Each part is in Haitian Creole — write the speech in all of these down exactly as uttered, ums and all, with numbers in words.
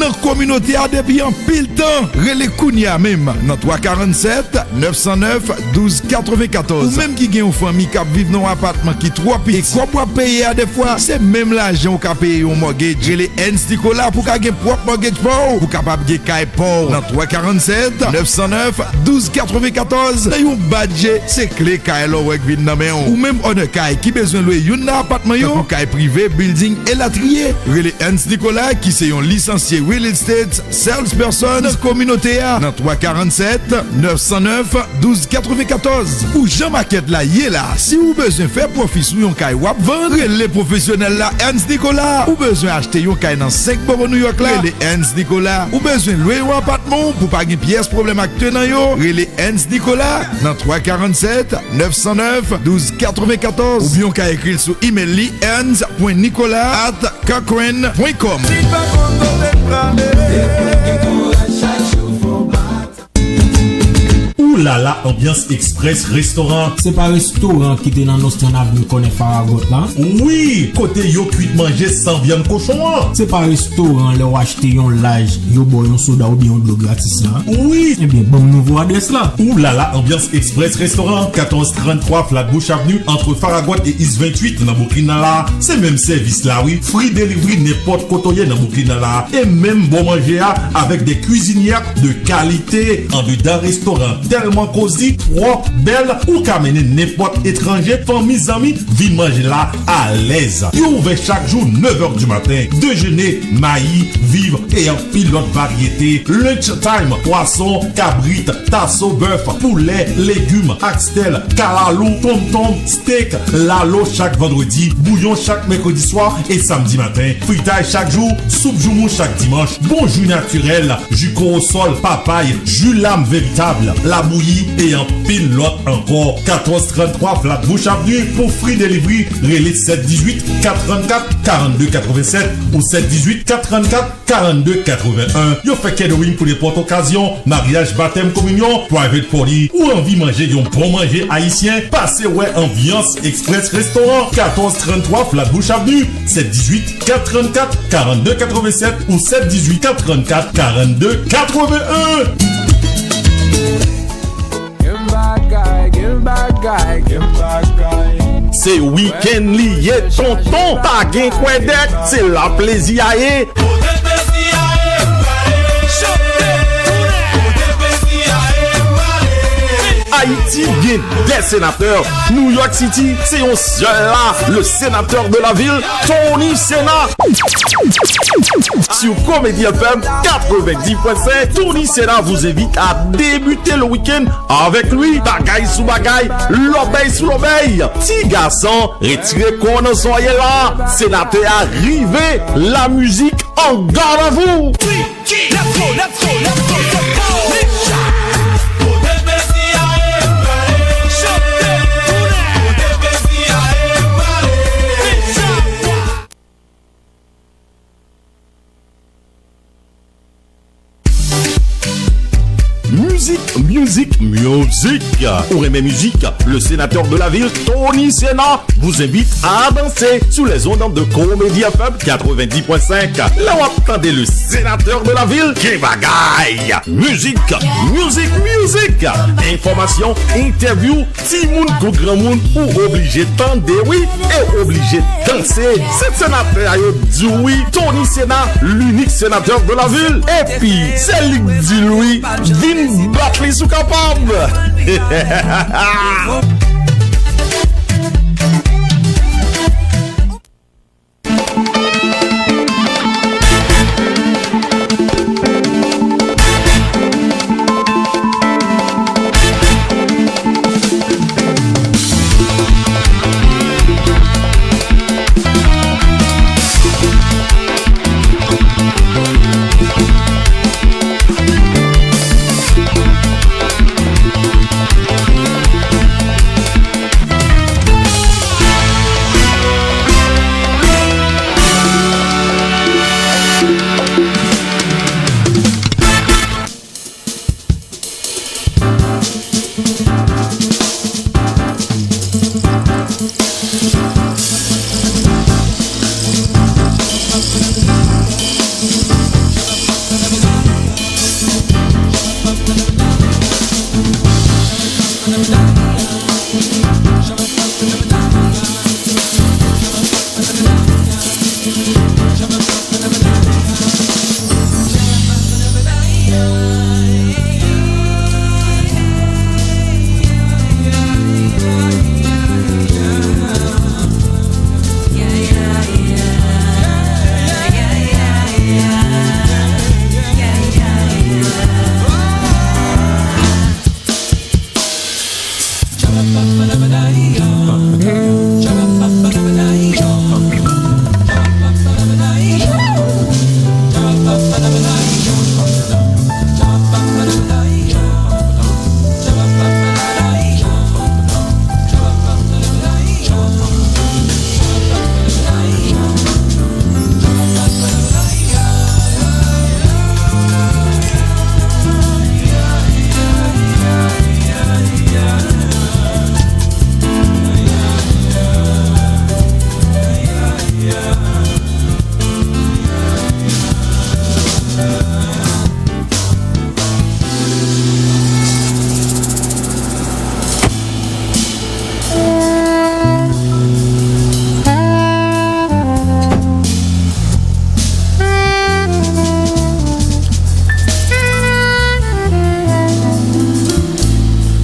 Nan kominote a depi anpil tan. Rele kounye a menm nan twa karannsèt, nèf san nèf, douz katrevenkatòz. Ou menm ki gen yon fanmi k ap viv nan yon apatman ki twò piti, e kòb w ap peye a defwa, se menm lajan ou ka peye yon mortgage. Rele Ernst Nicolas pou w ka gen pwòp mortgage pa w, pou w kapab gen kay pa w. Nan twa karannsèt, nèf san nèf, douz katrevenkatòz. Nan yon bat je, se kle kay la w wè k vin nan men w. Ou menm owner kay ki bezwen lwe youn nan apatman yo, tankou kay prive, building, elatriye. Rele Ernst Nicolas, ki se yon lisansye real estate salesperson nan kominote a, nan twa karannsèt, nèf san nèf, douz katrevenkatòz. Ou jan makèt la ye la, si ou bezwen fè pwofi sou yon kay w ap vann, rele pwofesyonèl la, Ernst Nicolas. Ou bezwen achte yon kay nan senk boro New York la, rele Ernst Nicolas. Ou bezwen lwe yon apatman pou pa gen pyès pwoblèm ak tenan yo, rele Ernst Nicolas nan twa karannsèt, nèf san nèf, douz katrevenkatòz. Oubyen w ka ekri l sou email li, ernst pwen nicolas at kakren pwen kòm. Li pa konn kote l prale. Oulala, Ambiance Express Restaurant. Se pa restoran ki te nan Nostrand Avenue, kònè Farragut la? Wi, kote yo kwit manje san vyann kochon an. Se pa restoran lè w achte yon laj, yo ba w yon soda oubyen yon dlo gratis la? Wi. Ebyen, ban m nouvo adrès la. Oulala, Ambiance Express Restaurant, katòz tranntwa Flatbush Avenue, entre Farragut et East venntuit nan Brooklyn nan la. Se menm sèvis la, wi. Free delivery nenpòt kote w ye nan Brooklyn nan la. E menm bon manje a avèk de cuisinières de qualité. Andedan restoran tèlman kozi, twò bèl, ou ka mennen nenpòt etranje, fanmi, zanmi, vin manje la alèz. Yo ouvè chak jou, nèf è di maten. Dejene, mayi, viv e anpil lòt varyete. Lunch time, pwason, kabrit, taso, bèf, poulè, legim, akstèl, kalalou, tonmtonm, stèk, lalo chak vandredi, bouyon chak mèkredi swa e samdi maten. Fritay chak jou, soup joumou chak dimanch, bon ji natirèl, ji korosòl, papay, ji lam veritab, labouyi e anpil lòt ankò. Katòz tranntwa Flatbush Avenue, pou free delivery, rele sèt dizuit, kat trannkat, karannde katrevensèt ou sèt dizuit, kat trannkat, karannde katreven en. Yo fè catering pou nenpòt okazyon, maryaj, batèm, kominyon, private party, ou anvi manje yon bon manje ayisyen, pase wè Ambiance Express Restaurant, katòz tranntwa Flatbush Avenue, sèt dizuit, kat trannkat, karannde katrevensèt ou sèt dizuit, kat trannkat, karannde katreven en. Gen bagay, gen bagay, gen bagay. Se wikenn li ye, tonton. Pa gen kwèdèk, se la plezi a ye. Kote plezi a ye, ou prale. Chante, tounen. Kote plezi a ye, ou prale. Ayiti gen de senatè. New York City, se yon sèl la, le sénateur de la ville, Tony Sena. Sur Comedy F M quatre-vingt-dix point cinq, Tony Sena vous invite à débuter le week-end avec lui. Bagay sou bagay, lòbèy sou lòbèy. Ti gason, retire kò w nan sa w ye la. Senatè a rive, la musique en garde à vous. Let's go, let's go, let's go, let's go. Musique, musique, musique. Ou renmen mizik? Le sénateur de la ville, Tony Sena, vous invite à danser sous les ondes de Comédie F M quatre-vingt-dix point cinq. Lè w ap tande le sénateur de la ville, gen bagay. Mizik, mizik, mizik. Enfòmasyon, entèvyou, timoun kou granmoun, ou oblije tande wi, e oblije danse. Se senatè a yo di w wi, Tony Sena, l'unique sénateur de la ville. Epi, se li k di l wi, vin bat li si w kapab.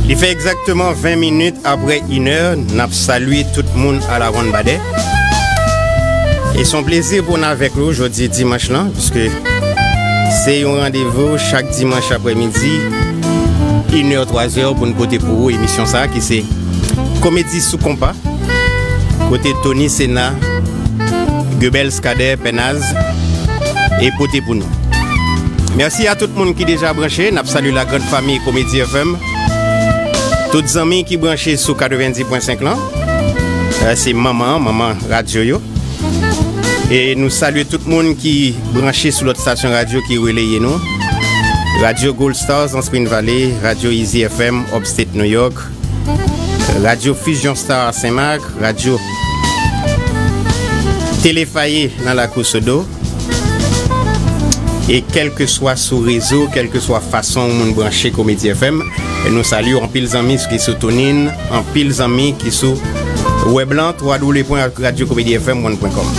Li fè egzakteman ven minit apre inè, n ap salye tout moun a Lawannbadè. E se yon plezi pou n avèk nou jodi dimanch lan, piske se yon randevou chak dimanch aprèmidi, inè, twazè, pou n pote pou ou emisyon sa a ki se Komedi sou Konpa, kote Tony Sena, Goebbels Cadet, Pè Naz, e pote pou nou. Mèsi a tout moun ki deja branche. N ap salye la grande famille Komedi F M. Tout zanmi ki branche sou katrevenndis pwen senk lan. Eh, se manman, manman radyo yo. E nou salye tout moun ki branche sou lòt estasyon radyo ki releye nou. Radyo Gold Stars an Spring Valley, Radyo Easy F M, Upstate New York, Radyo Fusion Star Saint Marc, Radyo Telefaye nan Lakou Sodo. E kèlkeswa sou rezo, kèlkeswa fason moun branche Komedi F M, nou salye anpil zanmi ki sou TuneIn, anpil zanmi ki sou wèb lan, twa w w w pwen radyo komedi f m one pwen kòm.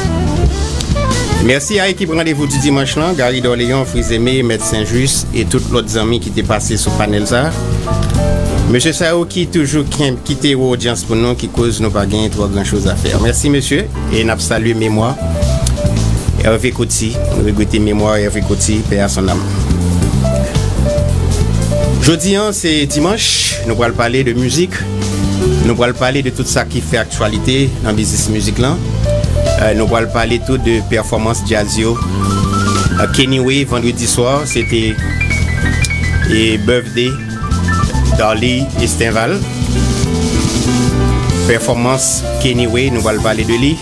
Mèsi a ekip Randevou di Dimanch lan, Gary Dorléon, Frizeme, Mèt Senjis, e tout lòt zanmi ki te pase sou panèl sa. Mesye sa yo ki toujou ken-, kite yon odyans pou nou, ki koz nou pa gen twò gran choz a fè. Mèsi, mesye, e n ap salye memwa Hervé Coty. Nou regrete memwa Hervé Coty, paix à son âme. Jodi an, se dimanch, nou pral pale de mizik. Nou pral pale de tout sa ki fè aktyalite nan biznis mizik lan. Eh, nou pral pale tou de pèfòmans djaz yo. Eh, Kenny Way, vandredi swa, se te, e, birthday Darly Estenval. Pèfòmans Kenny Way, nou pral pale de li.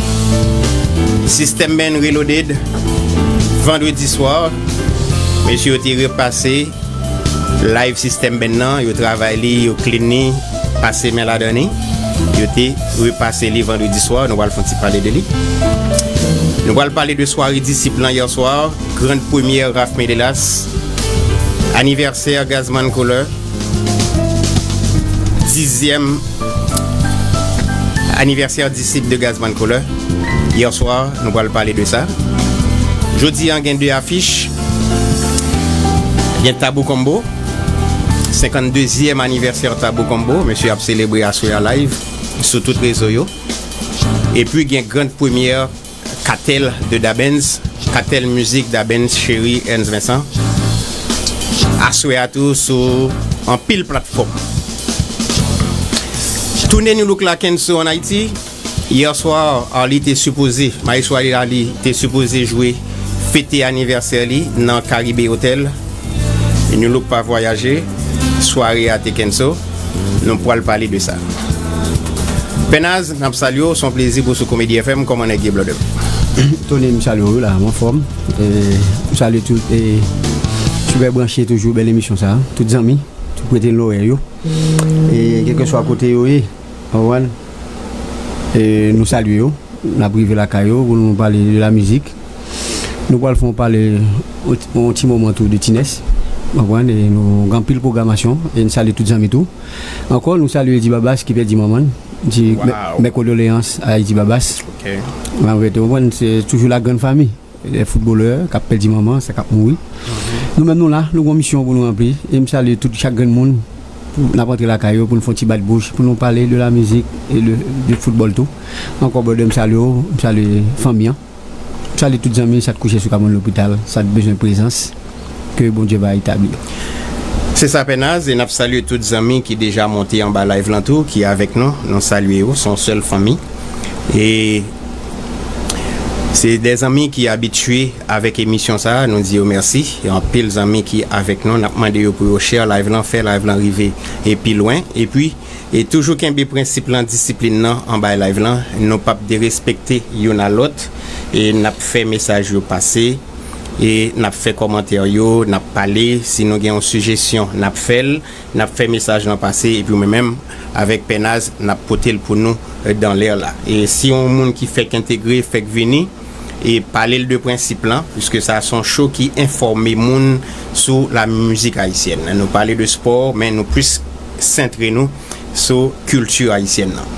System Band Reloaded, vandredi swa, mesye yo te repase live System Band nan, yo travay li, yo clean li, pase men ladan li. Yo te repase li vandredi swa, nou pral fè yon ti pale de li. Nou pral pale de sware Disip lan yè swa, grand premyè Raf Medelas, anivèsè Gazman Couleur, dizyèm anivèsè Disip de Gazman Couleur. Yè swa, nou pral pale de sa. Jodi an, gen de afich. Gen Tabou Combo, senkanndezyèm anivèsè Tabou Combo. Mesye ap selebre aswè a live sou tout rezo yo. Epi gen grand premyè Katèl de Dabens, Katèl Mizik Dabens, Cheri, Ernst Vincent. Aswè a tou sou anpil platfòm. Toune New Look la Kenso an Ayiti. Yè swa, Arly te sipoze, Maestro Arly, Arly te sipoze jwe, fete anivèsè li nan Caribe Hotel. New Look pa vwayaje, sware a te kenso. Nou pral pale de sa. Pè Naz, n ap salye w, se yon plezi pou w sou Komedi F M, kòman nèg ye, brother? Tony, m salye w wi la, m anfòm. E, m salye tout, e, Super Branche toujou, bèl emisyon sa, tout zanmi, tout prete lorèy yo. E, kèlkeswa kote yo ye, w konprann? E, nou salye yo, n ap rive lakay yo pou nou pale de la mizik. Nou pral fè yon pale, yon ti, yon ti moman tou de Tinès. W konprann? E nou gen anpil pwogramasyon, e n salye tout zanmi tou. Ankò, nou salye Edi Babas ki pèdi manman l. Di mè-, Wow. Mes condoléances à Edi Babas. Ok. An fèt, w konprann, se toujou la grande famille. Lè foutbolè k ap pèdi manman, sa k ap mouri. Nou menm nou la, nou gon misyon pou nou ranpli. E m salye tout chak grenn moun. Pou, n ap antre lakay yo pou n fè yon ti bat bouch, pou nou pale de la mizik e de, de foutbòl tou. Ankò, brother, m salye w, m salye fanmi an. M salye tout zanmi, sa t kouche sou kamon lopital, sa t bezwen prezans. Ke Bondye va etabli. Se sa, Pè Naz, e n ap salye tout zanmi ki deja monte anba live lan tou, ki avèk nou. Nou salye yo, se yon sèl fanmi. E se de zanmi ki abitye avèk emisyon sa a, nou di yo mèsi. Gen anpil zanmi ki avèk nou, n ap mande yo pou yo share live lan, fè live lan rive e pi lwen. Epi, e toujou kenbe prensip lan, disiplin nan anba live lan. Nou p ap derespekte youn a lòt. E n ap fè mesaj yo pase. E n ap fè kòmantè yo, n ap pale. Si nou gen yon sijesyon, n ap fè l. N ap fè mesaj lan pase, epi mwen menm, avèk Pè Naz, n ap pote l pou nou, euh, dans l'air la. E si yon moun ki fèk entegre, fèk vini, e pale l de prensip lan, piske sa se yon show ki enfòme moun sou la mizik ayisyèn. Nou pale de spò, men nou plis sentre nou sou kilti ayisyèn nan.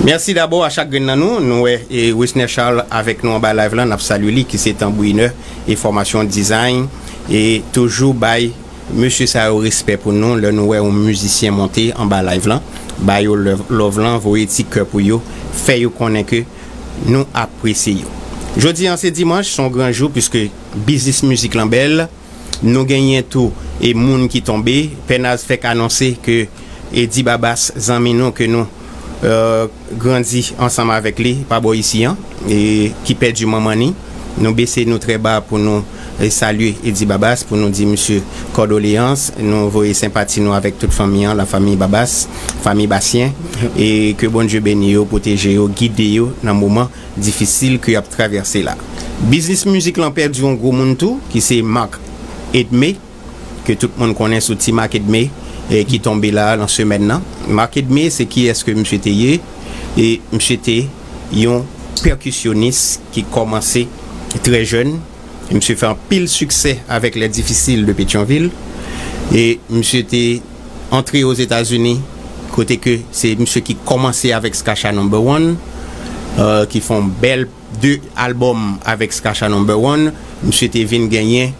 Mèsi dabò a chak grenn nan nou. Nou wè, e, Wisner Charles avèk nou anba live lan, n ap salye li, ki se tanbourinè e fòmasyon design, e toujou bay Mesye sa yo, respè pou nou, lè nou wè yon mizisyen monte anba live lan, ba yo love, love lan, voye ti kè pou yo, fè yo konnen ke nou apresye yo. Jodi an se dimanch, se yon gran jou, piske biznis mizik lan bèl. Nou genyen tou e moun ki tonbe. Pè Naz fèk anonse ke Eddy Babas, zanmi nou ke nou, euh, grandi ansanm avèk li pa bò isi an, e ki pèdi manman ni, nou bese nou trè ba pou nou, e, salye Eddy Babas, pou nou di misye kòdoleyans, nou voye senpati nou avèk tout fanmi an, la famille Babas, fanmi Basyen, e ke Bondye beni yo, pwoteje yo, gide yo nan moman difisil ke y ap travèse la. Biznis mizik lan pèdi yon gwo moun tou, ki se Marc Edmé, ke tout moun konnen sou Ti Marc Edmé, e ki tonbe la nan semèn nan. Marc Edmé, se kiyès ke misye te ye? E misye te yon pèkisyonis ki kòmanse trè jèn. Misye fè anpil siksè avèk Les Difficiles de Pétion-Ville. E misye te antre Ozetazini, kote ke se misye ki kòmanse avèk Skacha Number One, euh, ki fè yon bèl de albòm avèk Skacha Number One. Misye te vin genyen,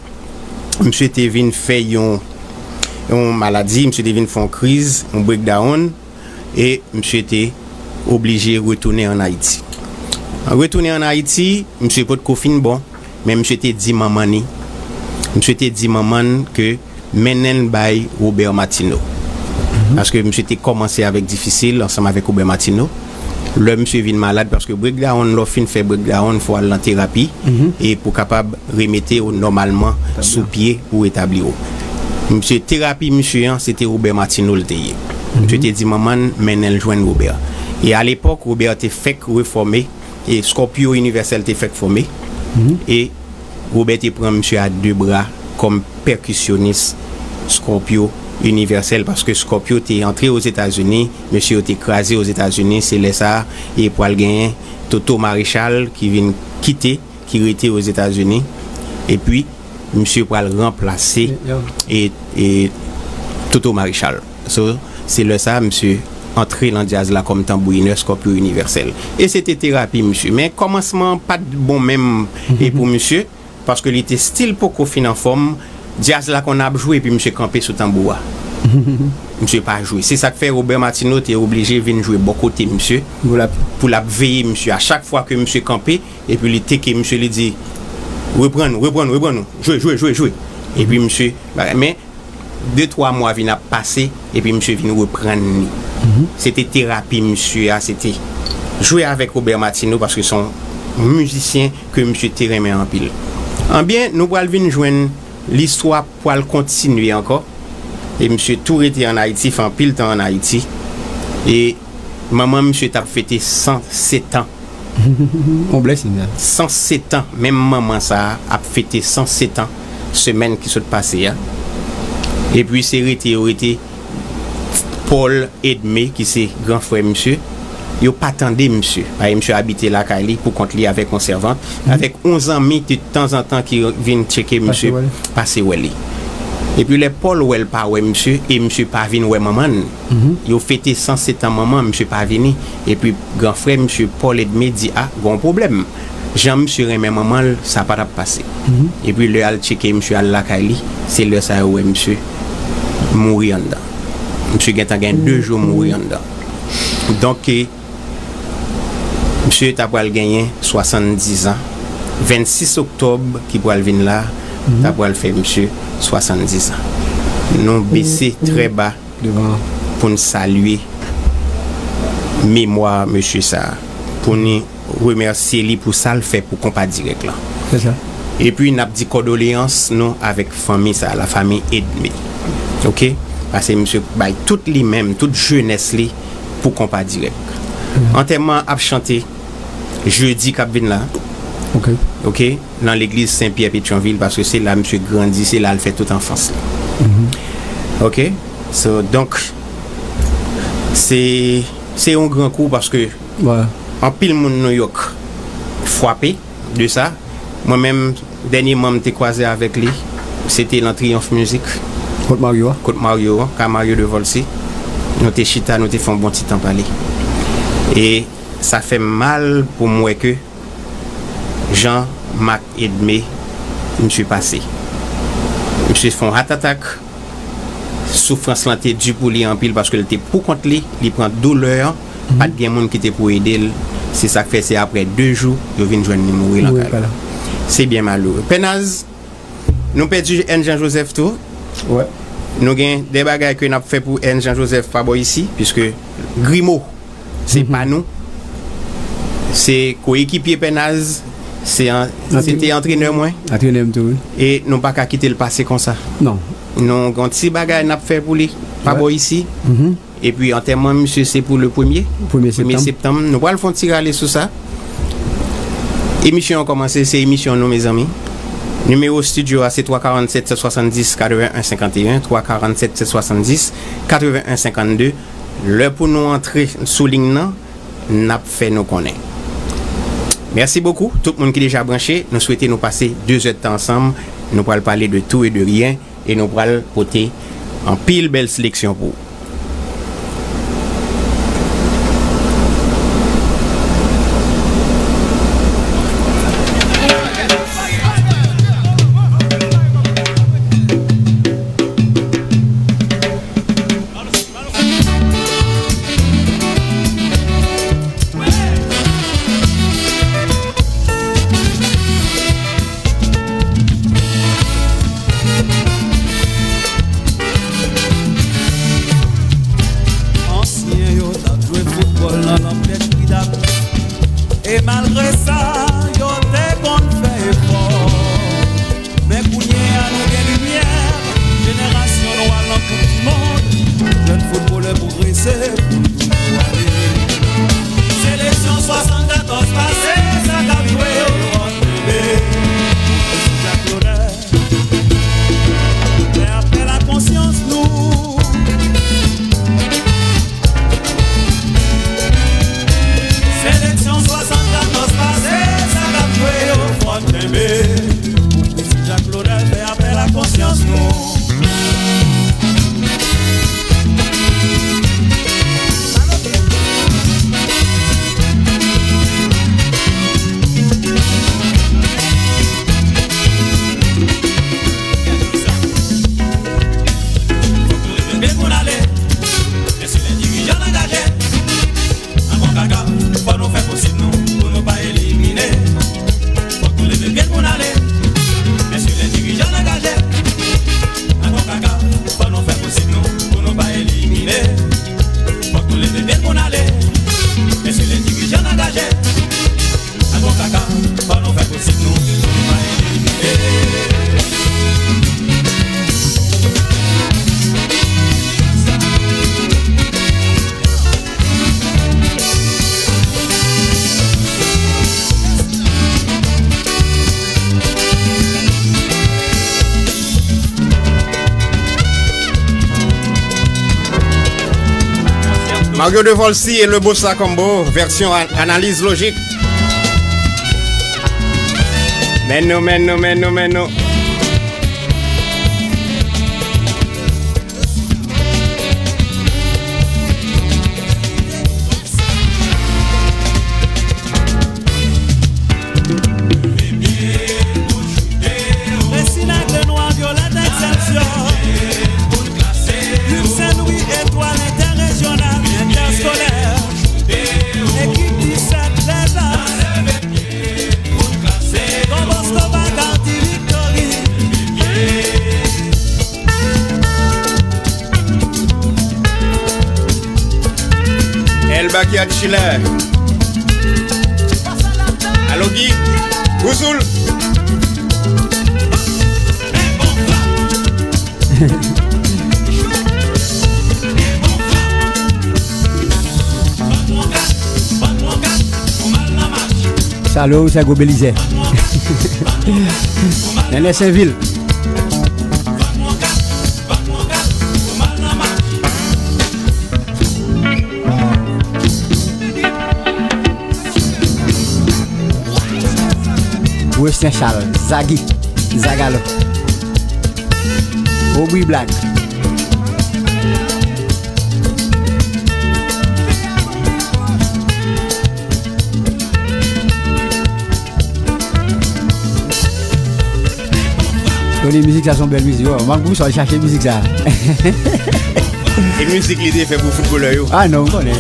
misye te vin fè yon, yon maladi, misye te vin fè yon kriz, yon breakdown, e misye te oblije retounen ann Ayiti. Retounen ann Ayiti, misye potko fin bon, men misye te di manman ni, misye te di manman n ke mennen l bay Robert Martineau. Paske misye te kòmanse avèk Difisil ansanm avèk Robert Martineau. Lè misye vin malad, paske breakdown, lè w fin fè breakdown, fò w al nan terapi, e pou kapab remete w nòmalman sou pye, pou w etabli w. Misye, terapi misye an, se te Robert Martineau l te ye. Misye te di manman n, mennen l jwenn Robert. E alepòk, Robert te fèk refòme, e Scorpio Universal te fèk fòme. E Robert te pran misye a de bra kòm pèkisyonis Scorpio Universal, paske Scorpio te antre Ozetazini, mesye yo te kraze Ozetazini, se lè sa a, e pral genyen Toto Maréchal ki vin kite, ki rete Ozetazini, epi misye pral ranplase e, e Toto Maréchal. So, se lè sa a, misye antre nan djaz la kòm tanbourinè Scorpio Universal. E se te terapi misye. Men kòmansman an pa t bon menm e pou misye, paske li te still poko fin anfòm. Djaz la konn ap jwe, epi misye kanpe sou tanbou a. Misye pa jwe. Se sa k fè Robert Martineau te oblije vin jwe bò kote misye pou l ap veye misye. A chak fwa ke misye kanpe, epi li teke misye, li di, reprann nou, reprann nou, reprann nou, jwe, jwe, jwe, jwe. Epi misye, men, de twa mwa vin ap pase, epi misye vin reprann li. Se te terapi misye a, se te jwe avèk Robert Martineau, paske se yon mizisyen ke misye te renmen anpil. Anbyen, nou pral vin jwenn listwa pral kontinye ankò. E misye tou rete ann Ayiti, fè anpil tan ann Ayiti. E manman misye t ap fete san sèt an. On blessing, man. San sèt an, menm manman sa a ap fete san sèt an semèn ki sot pase a. Epi se rete yo rete Paul Edmé, ki se gran frè misye, yo pa tande misye. Paske misye abite lakay li pou kont li avèk yon sèvant, avèk yon zanmi de tanzantan ki vin tcheke misye, pase wè li. Epi lè Paul wè l pa wè misye, e misye pa vin wè manman l. Yo fete san sèt an manman, misye pa vini. Epi gran frè misye Paul Edmé di, a, gon pwoblèm. Jan misye renmen manman l, sa pa t ap pase. Epi lè al tcheke misye al lakay li, se lè sa yo wè misye mouri anndan. Misye gentan gen de jou mouri anndan. Donk, e, misye ta pral genyen swasanndiz an. Vennsis oktòb ki pral vin la, ta pral fè misye swasanndiz an. Nou bese trè ba pou n salye memwa mesye sa a, pou n remèsye li pou sa l fè pou Konpa Dirèk lan. Se sa. Epi n ap di kòdoleyans nou avèk fanmi sa a, la famille Edmé. Oke? Paske misye bay tout li menm, tout jenès li pou Konpa Dirèk. Antèman an ap chante jedi k ap vin la. Oke. Oke? Nan legliz Sen Pyè Petyonvil, paske se la misye grandi, se la l fè tout anfans li. Oke? So, donk, se, se yon gran kou paske anpil moun Nouyòk frape de sa. Mwen menm, dènyèman m te kwaze avèk li, se te nan Triyonf Mizik. Kot Mario a? Kot Mario a, ka Mario de Volcy. Nou te chita, nou te fè yon bon ti tan pale. E sa fè m mal pou m wè ke jan Marc Edmé, misye pase. Misye fè yon heart attack, Soufrans lan te di pou li anpil paske l te pou kont li, li pran doulè an, pa t gen moun ki te pou ede l. Se sa k fè se apre de jou, yo vin jwenn li mouri lakay li. Se byen malere. Pè Naz, nou pèdi N. Jean Joseph tou. Nou gen de bagay ke n ap fè pou N. Jean Joseph pa bò isi, piske Grimo, se pa nou. Se koyekipye Pè Naz, se an-, se te antrenè mwen. Antrenè m tou, wi. E nou pa ka kite l pase konsa. Non. Nou gen yon ti bagay n ap fè pou li, pa bò isi. Epi antèman misye se pou le premye. Premye septanm. Nou pral fè yon ti rale sou sa. Emisyon an kòmanse, se emisyon nou, mezanmi. Nimewo estidyo a se twa karant sèt sèt swasanndis katreven en senkanteyen, twa karant sèt sèt swasanndis katreven en senkannde. Lè pou nou antre sou liy nan, n ap fè nou konnen. Mèsi bokou, tout moun ki deja branche. Nou swete nou pase de zè tan ansanm. Nou pral pale de tou e de ryen e nou pral pote anpil bèl seleksyon pou ou. Ansyen yo t ap jwe foutbòl nan lanpyè Trinidad. E malgre sa, yo te konn fè efò. Men kounye a nou gen limyè, jenerasyon nou al nan Koup di Mond, jèn foutbolè pwogrese pou n toujou ale. Seleksyon swasannkatòz pase, sa k ap jwe yo, fò n kenbe, pou Jacques Launel fè apèl a konsyans nou. Seleksyon swasannkatòz pase, sa k ap jwe yo, fò n kenbe. Pou Jacques Launel fè apèl a konsyans nou. Fòk nou leve pye n pou n ale. Mesye lè dirijan angaje. Nan konkakaf, fò nou fè posib nou, pou nou pa elimine. Fòk nou leve pye n pou n ale. Mesye lè dirijan angaje. Nan konkakaf, fò nou fè posib nou, pou nou pa elimine. Fòk nou leve pye n pou n ale. Mesye lè dirijan angaje. Nan konkakaf, fò nou fè posib nou, pou nou pa elimine. Mario De Volcy et le Bossa Combo, version an-, analyse logique. Men nou, men nou, men nou, men nou. Resinag Lenoir Violette Excelsior, Hugues Saint-Louis Étoile Interrégional Interscolaire, ekip disèt Les As, Don Bosco Bacardi Victory. El Bakia Chile. Alo Guy, Gouzoul. Salut, c'est Gobelizé. Nene Saint-Ville. Wesley Charles, Zagi, Zagalo. Aubrey Black. Tande mizik sa, se yon bèl mizik. Oh, m ap goumen chache mizik sa. E mizik li te fè pou foutbolè yo. Ah non, m konnen.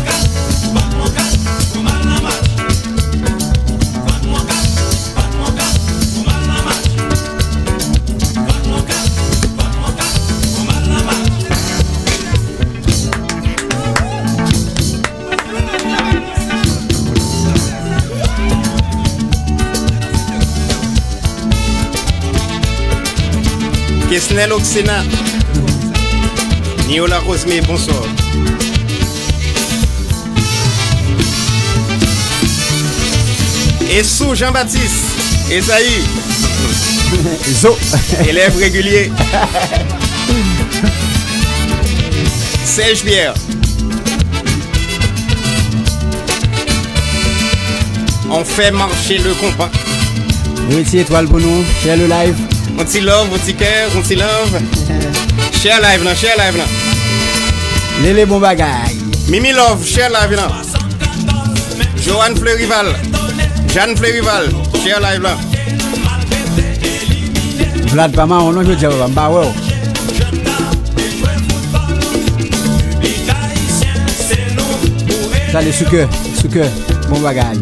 Kesnel Oksena, Niola Cosme, bonswa. Esou Jean Baptiste, Esaïe. Zo. Elèv regilye. Serge Pierre. On fait marcher le compas. Yon ti etwal pou nou. Share le live. On ti love, on ti kè, on ti love. Share live nan, share live nan. Lele, bon bagay. Mimi Love, share live nan. Joanne Fleurival, Jeanne Fleurival, share live lan. Vlad pa mawon non jodi a, papa, m pa wè w. Sa li sou kè, sou kè. Bon bagay.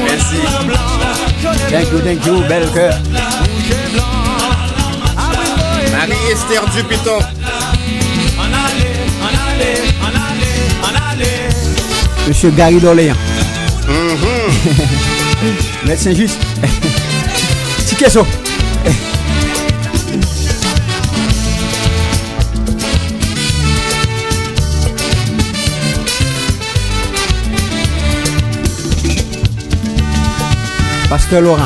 Mèsi. Thank you, thank you, bèl kè. Marie Esther Dupiton. Mesye Gary Dorléans. Mhm. Mèt Sen Jis. Ti keso. Pastè Laurent.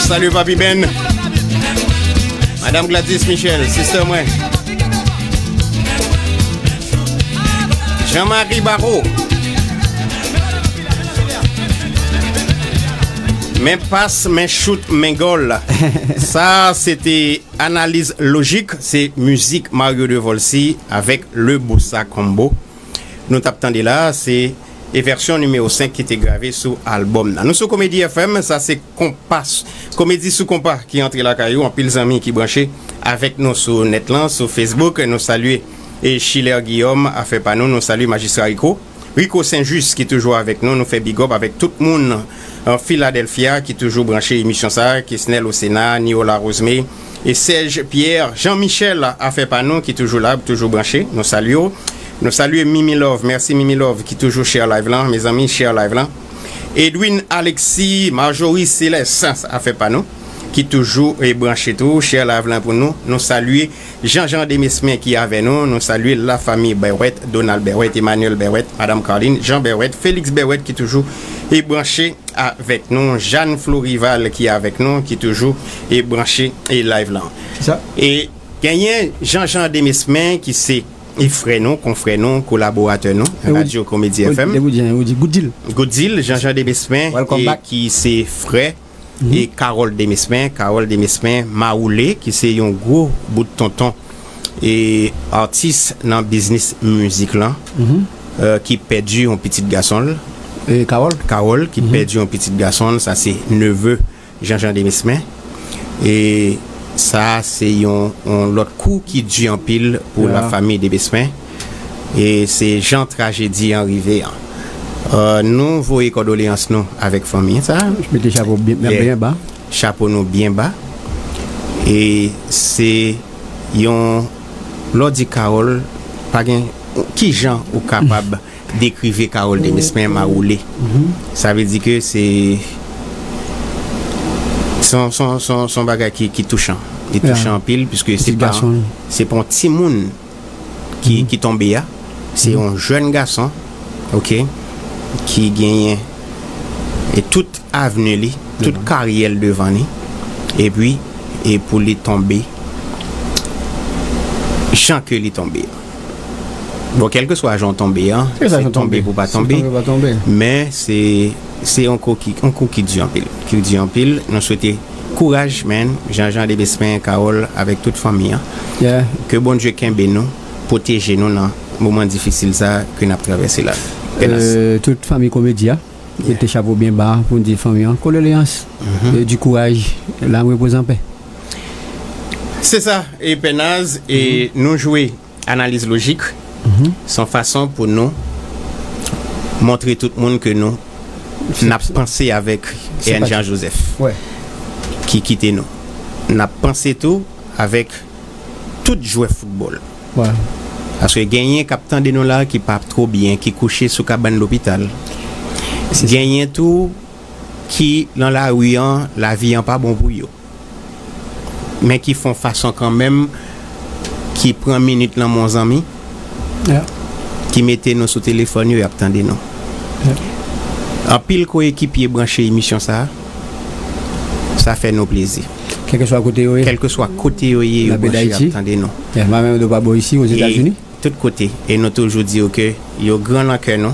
Salut Papi Ben. Madame Gladys Michel, sister mwen. Jean-Marie Barrault. Men pas, men chout, men gòl. Sa, se te Analiz Lojik, se mizik Mario Devolcy avèk Le Bossa Combo. Nou t ap tande la, se e vèsyon nimewo senk ki te grave sou albòm nan. Nou sou Komedi F M, sa se Konpa, Komedi sou Konpa ki antre lakay ou. Anpil zanmi ki branche avèk nou sou nèt lan, sou Facebook. Nou salye e Chiler Guillaume, afè pa nou, nou salye Majistra Rico. Rico Saint-Just ki toujou avèk nou, nou fè big up avèk tout moun an Philadelphia ki toujou branche emisyon sa, Kesnel Osena, Niola Rosemary, e Serge Pierre, Jean Michel, afè pa nou ki toujou la, toujou branche, nou salye w. Nou salye Mimi Love, mèsi Mimi Love ki toujou share live lan, mezanmi, share live lan. Edwin Alexis, Marjorie Céleste, afè pa nou, ki toujou e branche tou, share live lan pou nou. Nou salye Jean Jean Demesmin ki avè nou, nou salye lafanmi Berwet, Donald Berwet, Emmanuel Berwet, Madam Carline, Jean Berwet, Félix Berwet ki toujou e branche avèk nou, Jeanne Florival ki avèk nou, ki toujou e branche e live lan. Kisa? E genyen Jean Jean Demesmin ki se E frè nou, konfrè nou, kolaboratè nou, Radyo Komedi F M. Depi w di, ou di Good Deal. Good Deal, Jean-Jean Demesmin, e ki se frè e Carole Demesmin, Carole Demesmin Mawoulé, ki se yon gwo bout tonton e atis nan biznis mizik lan, e, ki pèdi yon pitit gason l. E Carole? Carole, ki pèdi yon pitit gason l, sa se neve Jean-Jean Demesmin. E sa se yon, yon lòt kou ki di anpil pou lafanmi Demesmin. E se jan trajedi an rive an. E, nou voye kondoleyans nou avèk fanmi sa. Mete chapo byen, byen ba. Chapo nou byen ba. E se yon, lè w di Carole, pa gen, ki jan ou kapab dekrive Carole Demesmin Mawoulé? Sa vle di ke se, se yon, se yon, se yon, se yon bagay ki, ki touchan. Li touchan anpil, piske se pa, se pa yon timoun ki, ki tonbe a. Se yon jèn gason, oke, ki genyen e tout avni li, tout karyè l devan li, epi, e pou li tonbe jan ke li tonbe. Bon, kèlkeswa jan w tonbe an, se tonbe pou pa tonbe, men se, se yon kou ki, yon kou ki di anpil, ki di anpil. Nou swete kouraj, man, Jean-Jean Demesmin, Carole, avèk tout fanmi an. Ke Bondye kenbe nou, pwoteje nou nan moman difisil sa ke n ap travèse la. Penas. E, tout fanmi komedi a, mete chapo byen ba pou n di fanmi an kondoleyans, e di kouraj, l'âme repose en paix. Se sa, e Pènaz, e nou jwe analiz lojik, se yon fason pou nou montre tout moun ke nou, n ap panse avèk Ernjan Joseph, ki kite nou. N ap panse tou avèk tout jwè foutbòl. Paske genyen k ap tande nou la ki pa two byen, ki kouche sou kabann lopital. Genyen tou ki nan lari an, lavi an pa bon pou yo. Men ki fè yon fason kanmenm, ki pran minit nan men yon zanmi, ki mete nou sou telefòn yo, y ap tande nou. Anpil koyekipye branche emisyon sa a, sa fè nou plezi. Kèlkeswa kote yo ye. Kèlkeswa kote yo ye, yo branche, y ap tande nou. E tout kote. E nou toujou di yo ke yo gran nan kè nou,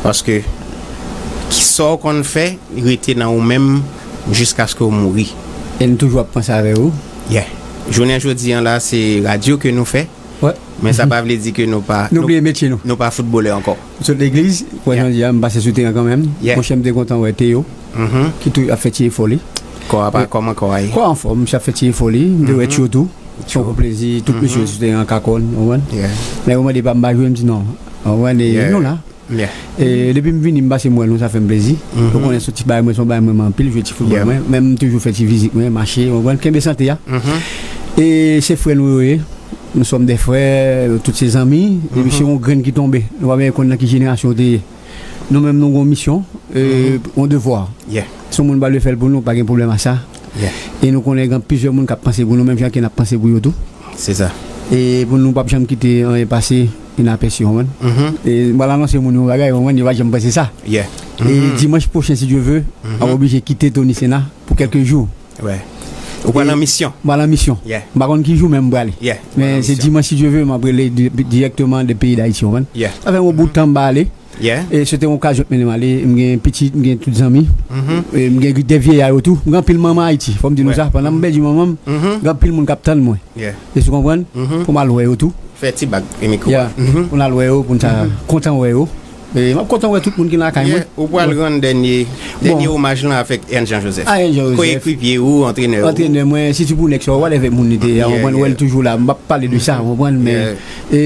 paske ki sa w konn fè, rete nan ou menm jiskaske w mouri. E nou toujou ap panse avè ou. Yeah. Jounen jodi an la, se radyo ke nou fè. Men sa pa vle di ke nou pa, nou bliye metye nou. Nou pa foutbolè ankò. M sot legliz, pou jodi a, m pase sou teren kanmenm. Monchè, m te kontan wè Théo, ki tou ap fè ti efò li. Kò a pa, kòman kò a ye? Kò a anfòm, misye ap fè ti efò li. M te wè Tyo tou. Se yon gwo plezi, tout mesye sou teren an ka kòn, w konprann? Lè yo mande pa m pa jwe, m di non. W konprann? E nou la. E depi m vini, m pase m wè nou, sa fè m plezi. Ou konnen se yon ti bagay mwen, se yon bagay mwen renmen anpil, jwe ti foutbòl mwen. Menm m toujou fè ti vizit mwen, mache, w konprann? Kenbe sante a. E se frè nou yo ye. Nous sommes des frères, tout se zanmi. Depi se yon grenn ki tonbe, nou pa menm konn nan ki jenerasyon w te ye. Nou menm nou gon misyon, e, yon devwa. Si yon moun pa vle fè l pou nou, pa gen pwoblèm a sa. E nou konnen gen plizyè moun k ap panse pou nou, menm jan ke n ap panse pou yo tou. Se sa. E pou nou p ap janm kite anyen pase inapèsi, w konprann? E m pral anonse moun yon bagay, w konprann, yo pa janm panse sa. E dimanch pwochen, si Dye ve, m ap oblije kite Tony Sena pou kèlke jou. Ou pral nan misyon. M pral nan misyon. M pa konn ki jou, men m prale. Men se dimanch, si Dye ve, m ap rele di-, dirèkteman de peyi Dayiti, w konprann? Sa fè yon bout tan m pa ale. E se te yon okazyon k mennen m ale. M gen pitit, m gen tout zanmi. E m gen de vyeya yo tou. M gen anpil manman Ayiti. Fò m di nou sa. Pandan m pèdi manman m, gen anpil moun k ap tann mwen. Èske w konprann? Pou m al wè yo tou. Fè ti bak e mikwo a. Pou n al wè yo, pou n ta kontan wè yo. E m ap kontan wè tout moun ki lakay mwen. Ou pral rann dènye, dènye omaj lan avèk Ernjan Joseph. A, Ernjan Joseph. Koyekipye ou, antrenè ou. Antrenè mwen, Siti Pounex, whatever moun li te ye, w konprann, wè l toujou la. M p ap pale de sa, w konprann, men, e,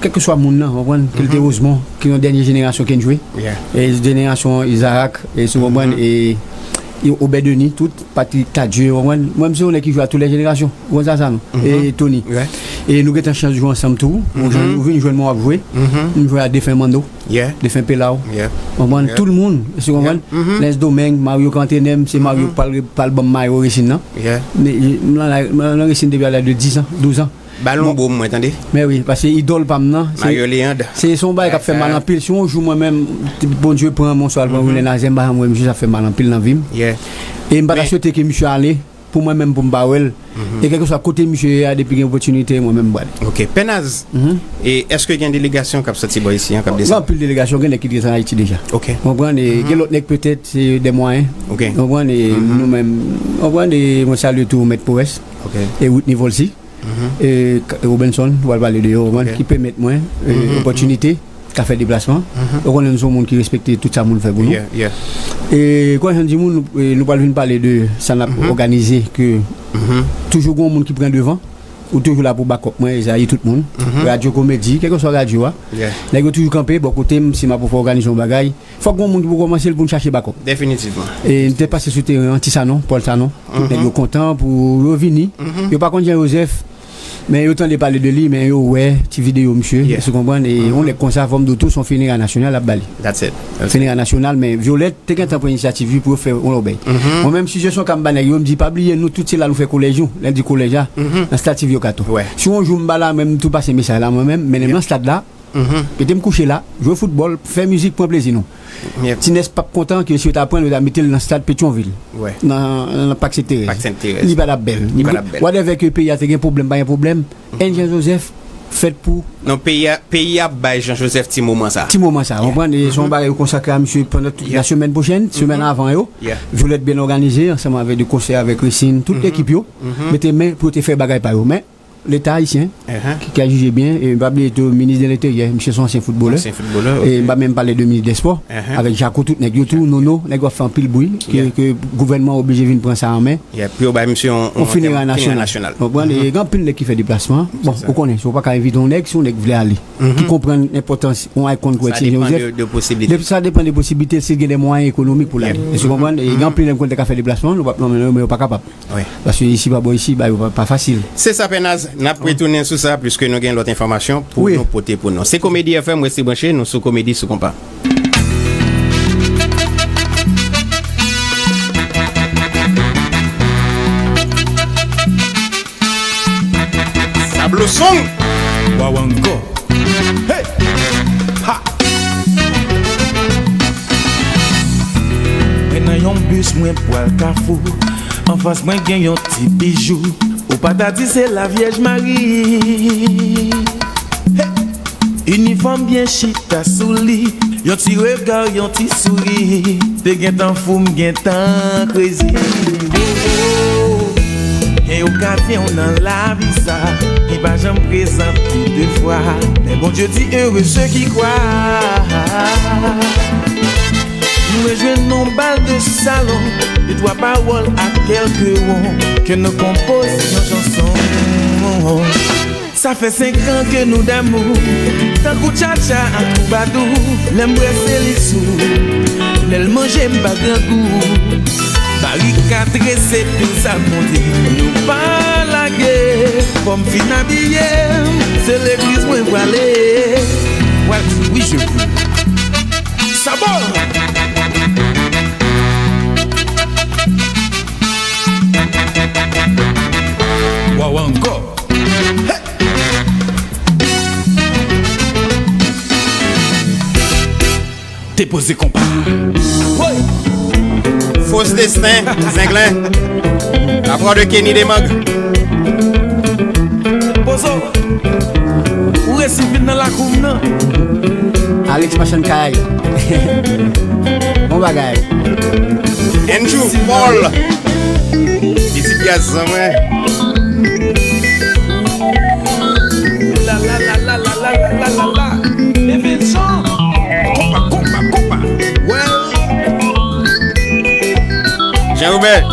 kèlkeswa moun nan, w konprann, ke l te Rosemont, ki yon dènye jenerasyon ke n jwe. E jenerasyon Isaac, e si w konprann, e, e Obed Denis, tout, Patrick Cadieux, w konprann. Mwen, m se yon nèg ki jwe a tout lè jenerasyon. Ou konn sa, sa non? E Tony. E nou gentan chans jwe ansanm tou. Ou jwenn, ou vin jwenn mwen w ap jwe. M jwe a defen Mando. Defen Pelaw. Ou konprann? Tout moun, èske w konprann? Lens Domeng, Mario k antrenè m, se Mario k pral, pral ban m mayo Resin nan. Men, m nan, m nan Resin depi a laj de dis an, douz an. Balon bo mwen, tande. Men wi, paske idòl pa m nan, se, Mario Leandre. Se, se yon bagay k ap fè mal anpil. Si yon jou mwen menm, Bondye pran m, oswa l pran Wilner Lazarre, m pa janm wè misye, sa fè mal anpil nan vi m. E m pa ta swete ke misye ale. pou mwen menm pou m pa wè l. E kèlkeswa kote misye ye a, depi gen opòtinite, mwen menm m prale. Ok. Pènaz, e èske gen delegasyon k ap soti bò isi an, k ap desann? Gen anpil delegasyon, gen nèg ki desann Ayiti deja. Ok. Ou konprann? E gen lòt nèg petèt, se de mwayen. Ok. Ou konprann? E nou menm, ou konprann? E mwen salye tou Mèt Powès e Whitney Volcy. E K-, Robinson, w al pale de yo, ou konprann? Ki pèmèt mwen e opòtinite ka fè deplasman. Ou konnen nou se yon moun ki respekte tout sa moun fè pou nou. E kon jan di moun, nou, e nou pral vin pale de sa n ap òganize, ke toujou gen yon moun ki pran devan, ou toujou la pou bakòp mwen, Ezayi, tout moun. Radyo Komedi, kèlkeswa radyo a. Nèg yo toujou kanpe bò kote m, si m ap fè òganize yon bagay. Fòk gen yon moun ki pou kòmanse l pou n chache bakòp. Definitivman. E n te pase sou teren an, Ti Sanon, Pòl Sanon. Tout nèg yo kontan pou yo vini. Yo pa konn Jan Jozèf, men yo tande pale de li, men yo wè ti videyo misye, èske w konprann? E yon nèg konsa, fò m di w tou, se yon finera nasyonal l ap ba li. That's it. Finera nasyonal, men Violette te gentan pran inisyativ li pou yo fè yon lòt bagay. Mwen menm, sijesyon k ap m ba nèg yo, m di, pa bliye nou tout, se la nou fè kolèj nou. Lè m di kolèj la, nan stad Silvio Cato. Si yon jou m pa la, men m tou pase mesaj la, mwen menm, mennen m nan stad la, mete m kouche la, jwe foutbòl, fè mizik, pran plezi nou. Ti Nès p ap kontan ke si yo ta pran l, yo ta mete l nan stad Petyonvil. Nan, nan Pak Sent Terèz. Li pa t ap bèl. Whatever ke peyi a te gen pwoblèm, pa gen pwoblèm. N Jan Jozèf fèt pou... Non, peyi a, peyi a bay Jan Jozèf ti moman sa. Ti moman sa, ou konprann? E se yon bagay yo konsakre a misye pandan tout la semèn pwochèn, semèn avan yo. Violette byen òganize, ansanm avèk de konsè, avèk Resin, tout ekip yo. Mete men pou yo te fè bagay pa yo. Men, Leta ayisyen, ki, ki ka jije byen, e m pa bliye tou minis de lenteryè, misye se yon ansyen foutbolè. Ansyen foutbolè, e m pa menm pale de minis dè spò, avèk Jako, tout nèg yo tou, Nono, nèg yo ap fè anpil bri, ke, ke gouvènman an oblije vin pran sa an men. Pou yo bay misye yon, yon finera nasyonal. Ou konprann? E gen anpil nèg ki fè deplasman. Bon, ou konnen, si w pa ka envite yon nèg, se yon nèg vle ale, ki konprann enpòtans yon icon kwè Ti Jozèf. Sa depann de posiblite. Sa depann de posiblite, si l gen de mwayen ekonomik pou l ale. Èske w konprann? E gen anpil nèg konn te ka fè deplasman, nou p ap nonmen yo, men yo pa kapab. Paske isi pa bò isi, bagay yo pa, pa fasil. Se sa, Pènaz, n ap retounen sou sa, piske nou gen lòt enfòmasyon pou nou pote pou nou. Se Komedi F M, rete branche, nou sou Komedi sou Konpa. Sablo Song. Wawango. Hey! Ha! Mwen nan yon bis, mwen pral Kafou. Anfas mwen gen yon ti bijou. Ou pa ta di se Lavyèj Mari. Hey! Inifòm byen chita sou li. Yon ti rega, yon ti souri. Te gentan fou, m gentan krezi. Gen okazyon nan lavi sa ki pa janm prezante de fwa. Men Bondye di, heureux ceux qui croient. Nou rejwenn nan bal de salon, de twa pawòl ak kèlke won, ke nou konpoze yon chanson. Sa fè senk an ke nou damou, tankou tchatcha ak twoubadou. Lè m brese li sou, lè l manje m pa grangou. Barikad trese, pil sa monte, nou pa lage. Fò m fin abiye m, se legliz mwen prale. Pral di wi, je veux. Sa bon! Waw ankò. Hey! Depoze konpa. Woy! Fos Desten, Zenglen. La voix de Kenny Demang. Pozo, ou resi vin nan lakou m nan. Alex Machann Kay. Bon bagay. Andrew Paul. Mizik Djaz an mwen. La, la, la. Evenson. Konpa, konpa, konpa. Well. Jean Robert.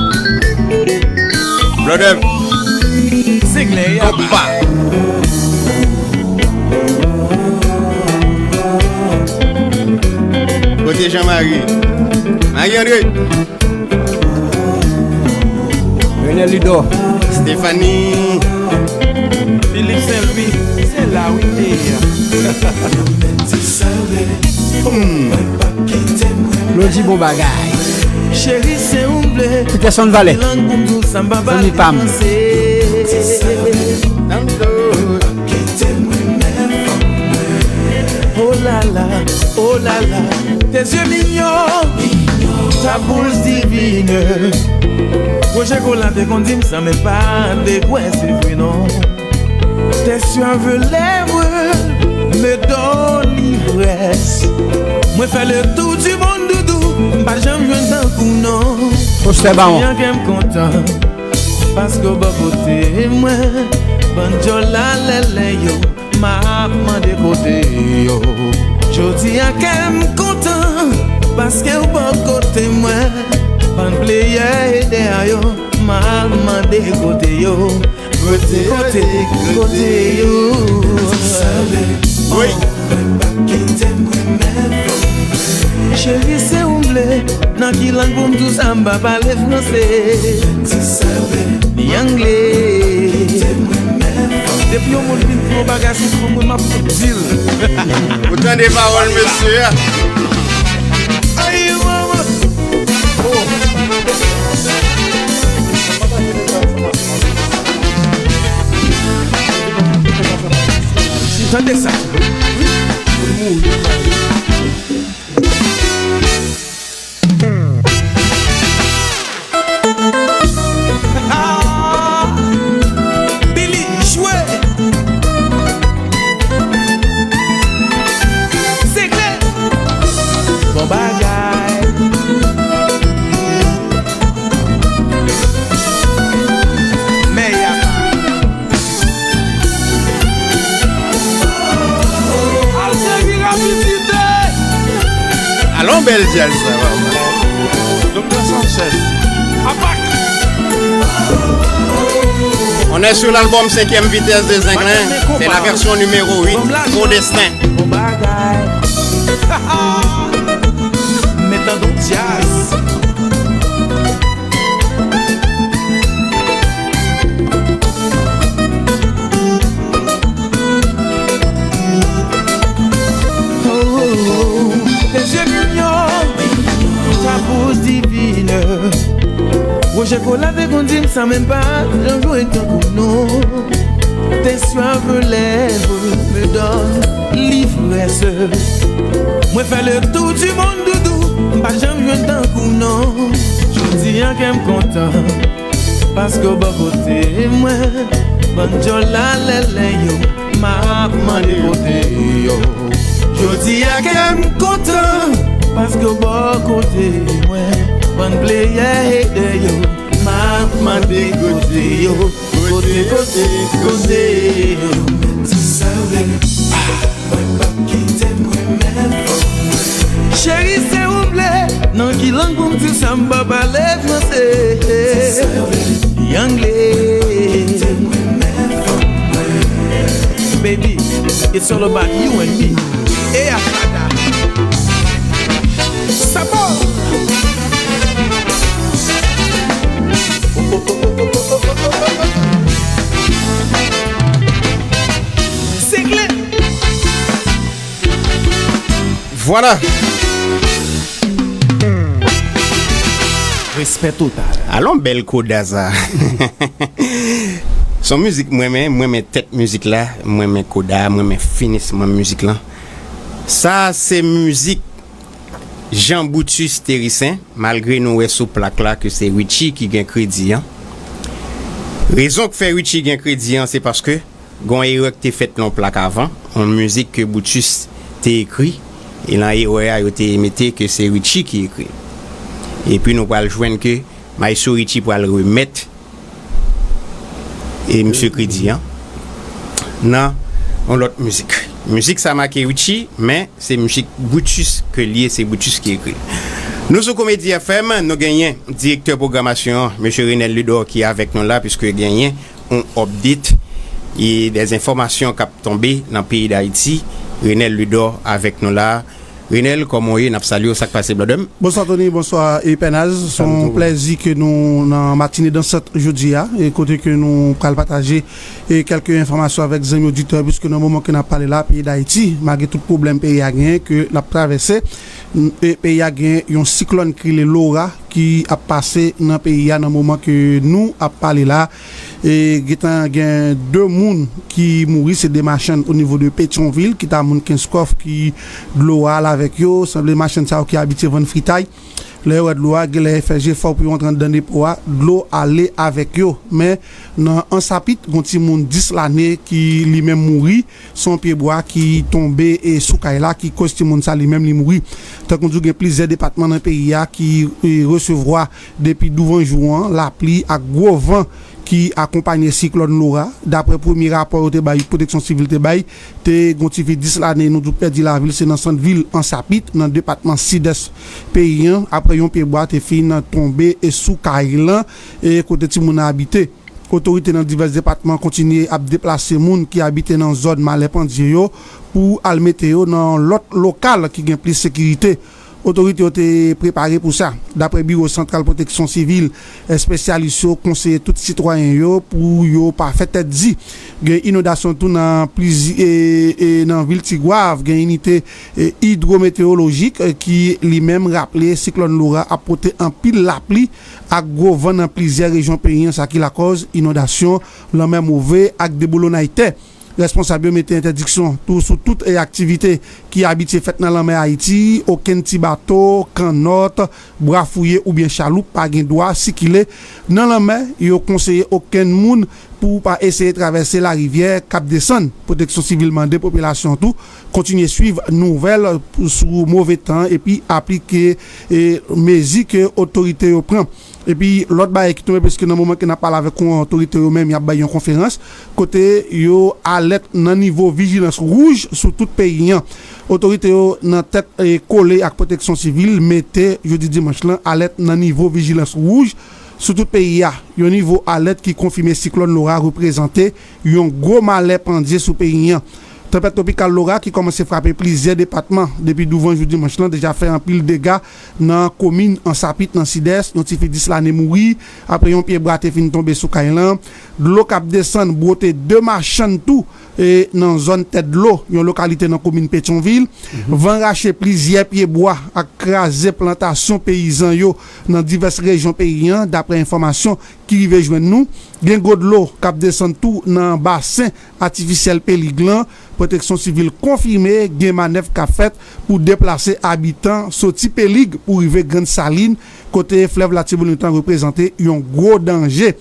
Blòdè. Konpa. Kote Jean Marie? Marie André. Renel Ludor. Stéphanie. Philippe Saint-Louis, se la wi te ye a. Hmm. Claudy, bon bagay. Cheri, se ou m vle. Peterson Valè. Lang pou m di w sa m pa pale fransè. Zanmi pa m. Oh la la, oh la la, tes yeux mignons. Ta bouche divine. Roger Colin te konn di m sa, men pa de kwè se vre non. Tes suaves lèvres me donnent l'ivresse. Mwen fè le tour du monde, doudou, m pa janm jwenn tankou non. Postè bawon. Jan kè m kontan, paske w bò kote mwen. Bann djòl a lèlè yo, m ap mande kote yo. Jodi a kè m kontan, paske w bò kote mwen. Bann pleyè e dèyè yo, m ap mande kote yo. Kote, kote, kote yo. Wi. Cheri, se ou m vle. Nan ki lang pou m di w sa, m pa pale franse. Ni angle. Depi yon moun vin di yon bagay sou mwen, m ap fout di l. Ou tande pawòl mesye a? Ay, manman. Oh. Tande sa. Billy, jwe. Segle. Bon bagay. Men y a Al sèvi rapidite. Alon bèl djaz sa, papa. Doktè Sanchez. Apak. On est sur l'album Cinquième Vitesse de Zenglen. C'est la version numéro huit, Faux Destin. Bon bagay. Met an don djaz. Oh, oh, oh. Tes yeux mignons, ta bouche divine. Roger Colin te konn di m sa, men pa janm jwenn tankou non. Tes suaves lèvres me donnent l'ivresse. Mwen fè le tour du monde, doudou, m pa janm jwenn tankou non. Jodi a kè m kontan, paske w bò kote mwen. Bann djòl a lèlè yo, m ap mande kote yo. Jodi a kè m kontan, paske w bò kote mwen. Bann pleyè e dèyè yo, m ap mande kote yo. Kote, kote, kote yo. Ti sèl. Mwen p ap kite m renmen fò mwen. Cheri, se ou m vle. Nan ki lang pou m di sa, m pa pale franse. Angle. Baby, it's all about you and me. E a fada. Sa bon. Segle. Vwala. Respè total. Alon bèl koda sa. Se yon mizik mwen renmen, mwen renmen tèt mizik la, mwen renmen koda, mwen renmen finisman mizik lan. Sa se mizik Jean Brutus Thérissaint, malgre nou wè sou plak la ke se Richie ki gen kredi an. Rezon k fè Richie gen kredi an, se paske gon erè k te fèt nan yon plak avan, yon mizik ke Brutus te ekri, e nan erè a, yo te mete ke se Richie ki ekri. Epi nou pral jwenn ke Maestro Richie pral remèt e misye kredi an nan yon lòt mizik. Mizik sa make Richie, men se mizik Brutus ke l ye, se Brutus ki ekri l. Nou sou Komedi F M, nou genyen direktè pwogramasyon an, mesye Renel Ludor, ki avèk nou la, piske genyen yon update e dè enfòmasyon k ap tonbe nan peyi Dayiti. Renel Ludor avèk nou la. Renel, kòman w ye? N ap salye w, sa k pase, brother m? Bonswa, Tony, bonswa, e Pènaz. Se yon plèzi ke nou nan matine dansant jodi a, e kote ke nou pral pataje e kèlke enfòmasyon avèk zanmi oditè, piske nan moman ke n ap pale la, peyi Dayiti, malgre tout pwoblèm peyi a genyen, ke l ap travèse, e peyi a gen yon siklòn ki rele Laura, ki ap pase nan peyi a nan moman ke nou ap pale la. E gentan gen de moun ki mouri, se de machann o nivo de Petyonvil, ki ta moun Kenskòf, ki dlo a al avèk yo, sanble machann sa yo ki abitye vann fritay. Lè yo wè dlo a, genlè fè jefò pou yo antre anndan depo a, dlo ale avèk yo. Men, nan Ansapit, gon timoun dis lane ki li menm mouri, se yon pyebwa ki tonbe e sou kay la ki koz timoun sa li menm li mouri. Tankou di w, gen plizyè depatman nan peyi a ki e, resevwa depi douvan jou an lapli ak gwo van ki akonpanye siklòn Laura. Daprè premye rapò yo te bay, Pwoteksyon Sivil te bay, te gon tifi dis lane, nou di w, pèdi lavi l, se nan sant vil Ansapit, nan depatman Sidès peyi an, apre yon pyebwa te fin tonbe e sou kay lan, e kote timoun nan abite. Otorite nan divès depatman kontinye ap deplase moun ki abite nan zòn malè pandye yo pou al mete yo nan lòt lokal ki gen plis sekirite. Otorite yo te prepare pou sa. Daprè Biwo Santral Pwoteksyon Sivil, espesyalis yo konseye tout sitwayen yo pou yo pa fè tèt di. Gen inondasyon tou nan plizy-, e, e, nan vil Tigwav, gen inite e, idwometewolojik e, ki li menm raple siklòn Laura ap pote anpil lapli ak gwo van nan plizyè rejyon peyi an, sa ki lakòz inondasyon, lanmè move ak deboulonay tè. Responsab yo mete entèdiksyon tou sou tout e, aktivite ki abitye fèt nan lanmè Ayiti. Okenn ti bato, kannòt, bwa fouye oubyen chaloup pa gen dwa sikile nan lanmè. Yo konseye okenn moun pou pa eseye travèse larivyè k ap desann. Pwoteksyon Sivil mande popilasyon an tou kontinye swiv nouvèl sou move tan epi aplike e, mezi ke otorite yo pran. Epi lòt bagay ki tonbe, paske nan moman ke n ap pale avèk ou, otorite yo menm y ap bay yon konferans kote yo alèt nan nivo vijilans wouj sou tout peyi an. Otorite yo nan tèt e, kole ak Pwoteksyon Sivil mete jodi dimanch lan alèt nan nivo vijilans wouj sou tout peyi a, yon nivo alèt ki konfime siklòn Laura reprezante yon gwo malè pandye sou peyi an. Tanpèt twopikal Laura, ki kòmanse frape plizyè depatman depi douvan jou dimanch lan, deja fè anpil dega nan komin Ansapit, nan Sidès. Yon tifi dis lane mouri apre yon pyebwa te fin tonbe sou kay lan. Dlo k ap desann bwote de machann tou e, nan zòn Tèt Dlo, yon lokalite nan komin Petyonvil. Van rache plizyè pyebwa ak kraze plantasyon peyizan yo nan divès rejyon peyi an, daprè enfòmasyon ki rive jwenn nou. Gen gwo dlo k ap desann tou nan basen atifisyèl Pelig lan. Pwoteksyon Sivil konfime gen manèv k ap fèt pou deplase abitan soti Pelig pou rive Grann Salin, kote flèv Latibonit lan reprezante yon gwo danje.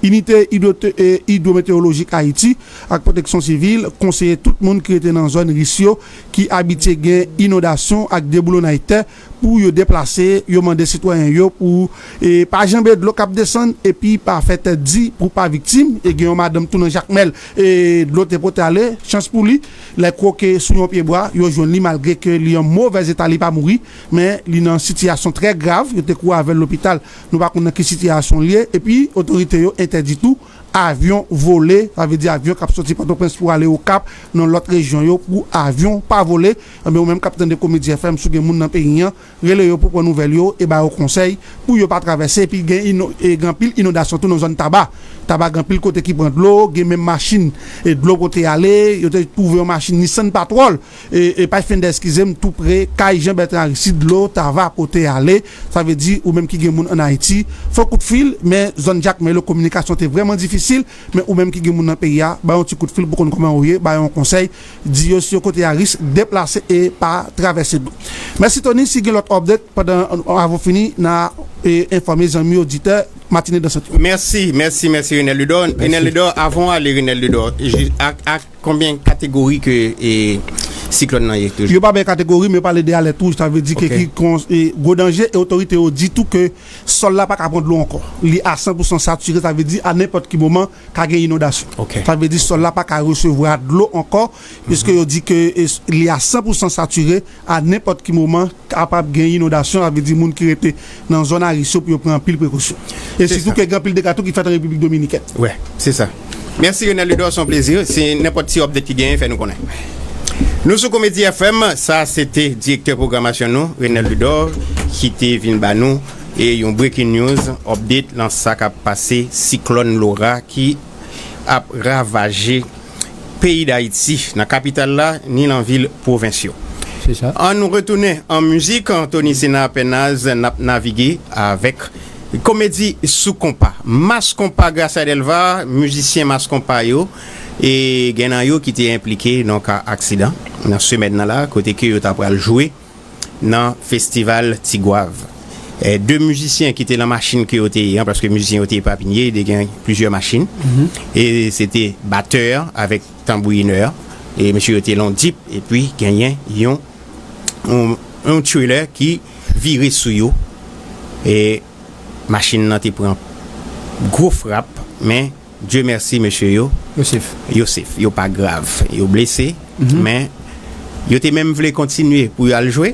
Inite Idwo-, e, Idwometewolojik Ayiti ak Pwoteksyon Sivil konseye tout moun ki rete nan zòn ris yo ki abitye gen inondasyon ak deboulonay tè pou yo deplase. Yo mande sitwayen yo pou, e, pa janbe dlo k ap desann epi pa fè tèt di pou pa viktim. E gen yon madanm tou nan Jakmèl, e, dlo te pote ale, chans pou li, lè kwoke sou yon pyebwa, yo jwenn li malgre ke li an movèz eta, li pa mouri, men li nan sitiyasyon trè grav, yo te kouri avè l lopital, nou pa konn nan ki sitiyasyon l ye, epi otorite yo entèdi tou avyon vole, sa vle di avyon k ap soti Pòtoprens pou ale Okap, nan lòt rejyon yo, pou avyon pa vole. Enben, ou menm k ap tande Komedi F M, si w gen moun nan peyi an, rele yo pou pran nouvèl yo e ba yo konsèy pou yo pa travèse. Epi gen ino-, e gen anpil inondasyon tou nan zòn Taba. Taba gen anpil kote ki pran dlo, gen menm machin e dlo pote ale, yo te twouve yon machin Nissan Patrol e, e Pathfinder, eskize m, tou pre kay Jean Bertrand Aristide, dlo Taba pote ale. Sa vle di, ou menm ki gen moun ann Ayiti, fè w kout fil, men zòn Jakmèl yo, kominikasyon te vrèman difisil, men ou menm ki gen moun nan peyi a, ba yo yon ti kout fil pou konn kòman ou ye, ba yo yon konsèy, di yo si yo kote a risk, deplase e pa travèse dlo. Mèsi Tony, si gen lòt update pandan, avan w fini, n a, e, enfòme zanmi oditè Matine Dansant yo. Mèsi, mèsi, mèsi Renel Ludor. Mèsi. Renel Ludor, avan w ale, Renel Ludor, ji-, ak, ak konbyen kategori ke, e, siklòn nan ye toujou? Yo pa bay kategori, men yo pale de alèt wouj, sa vle di ke Ok. ki kon-, e, gwo danje, e otorite yo di tou ke sòl la pa ka pran dlo ankò. Li a san pou san satire, sa vle di a nenpòt ki moman ka gen inondasyon. Ok. Sa vle di sòl la pa ka resevwa dlo ankò, piske yo di ke, e, s-, li a san pou san satire, a nenpòt ki moman kapab gen inondasyon, sa vle di moun ki rete nan zòn a risk yo pou yo pran anpil prekosyon. E Se sitou sa. ke gen anpil dega tou ki fèt an Repiblik Dominikèn. Wè, se sa. Mèsi Renel Ludor, se yon plezi. Si nenpòt ti update ki genyen, fè nou konnen. Nou sou Komedi F M, sa se te direktè pwogramasyon nou, Renel Ludor, ki te vin ba nou e yon breaking news, update nan sa k ap pase, siklòn Laura ki ap ravaje peyi Dayiti, nan kapital la, ni nan vil pwovens yo. Se sa. Ann nou retounen an mizik, Anthony Sena Pènaz, n ap navige avèk Komedi sou konpa. Mas konpa Gracia Delva, mizisyen mas konpa yo, e gen nan yo ki te enplike nan ka aksidan nan semèn nan la, kote ke yo ta pral jwe nan festival Tigwav. E de mizisyen ki te nan machin ke yo te ye an, paske mizisyen yo te epapinye, te gen plizyè machin. E se te batè avèk tanbourinè. E mesye yo te lan dip, epi genyen yon, yon, yon trailer ki vire sou yo. E machin nan te pran gwo frap, men Dye mèsi, mesye yo, yo safe. Yo safe, yo pa grav. Yo blese, men yo te menm vle kontinye pou yo al jwe.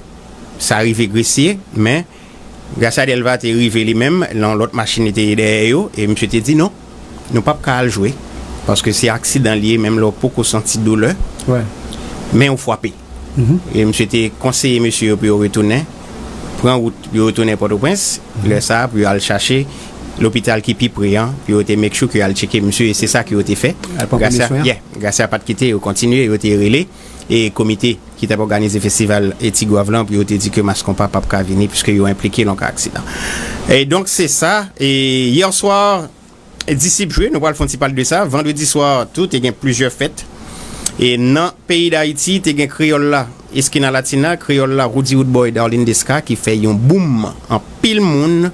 Sa rive Gresye, men Gracia Delva te rive li menm, nan lòt machin li te ye dèyè yo, e misye te di non, nou p ap ka al jwe, paske se aksidan li ye, menm lè w poko santi doulè, men ou frape. E misye te konseye mesye yo pou yo retounen, pran wout pou yo retounen Pòtoprens, lè sa a pou yo al chache lopital ki pi pre an, pou yo te make sure ke yo al tcheke misye, e se sa ke yo te fè. Al pran premye swen an. Yeah, Gracia pa t kite, yo kontinye, yo te rele, e komite ki t ap òganize festival Ti Gwav lan, pou yo te di ke Mass Konpa p ap ka vini, piske yo enplike nan ka aksidan. E donk, se sa, e yè swa, Disip jwe, nou pral fè yon ti pale de sa. Vandredi swa, tou, te gen plizyè fèt. E nan peyi Dayiti, te gen Kreyòl la, Eskina Latina, Kreyòl la, Roody Roodboy, Darline Desca, ki fè yon boom, anpil moun.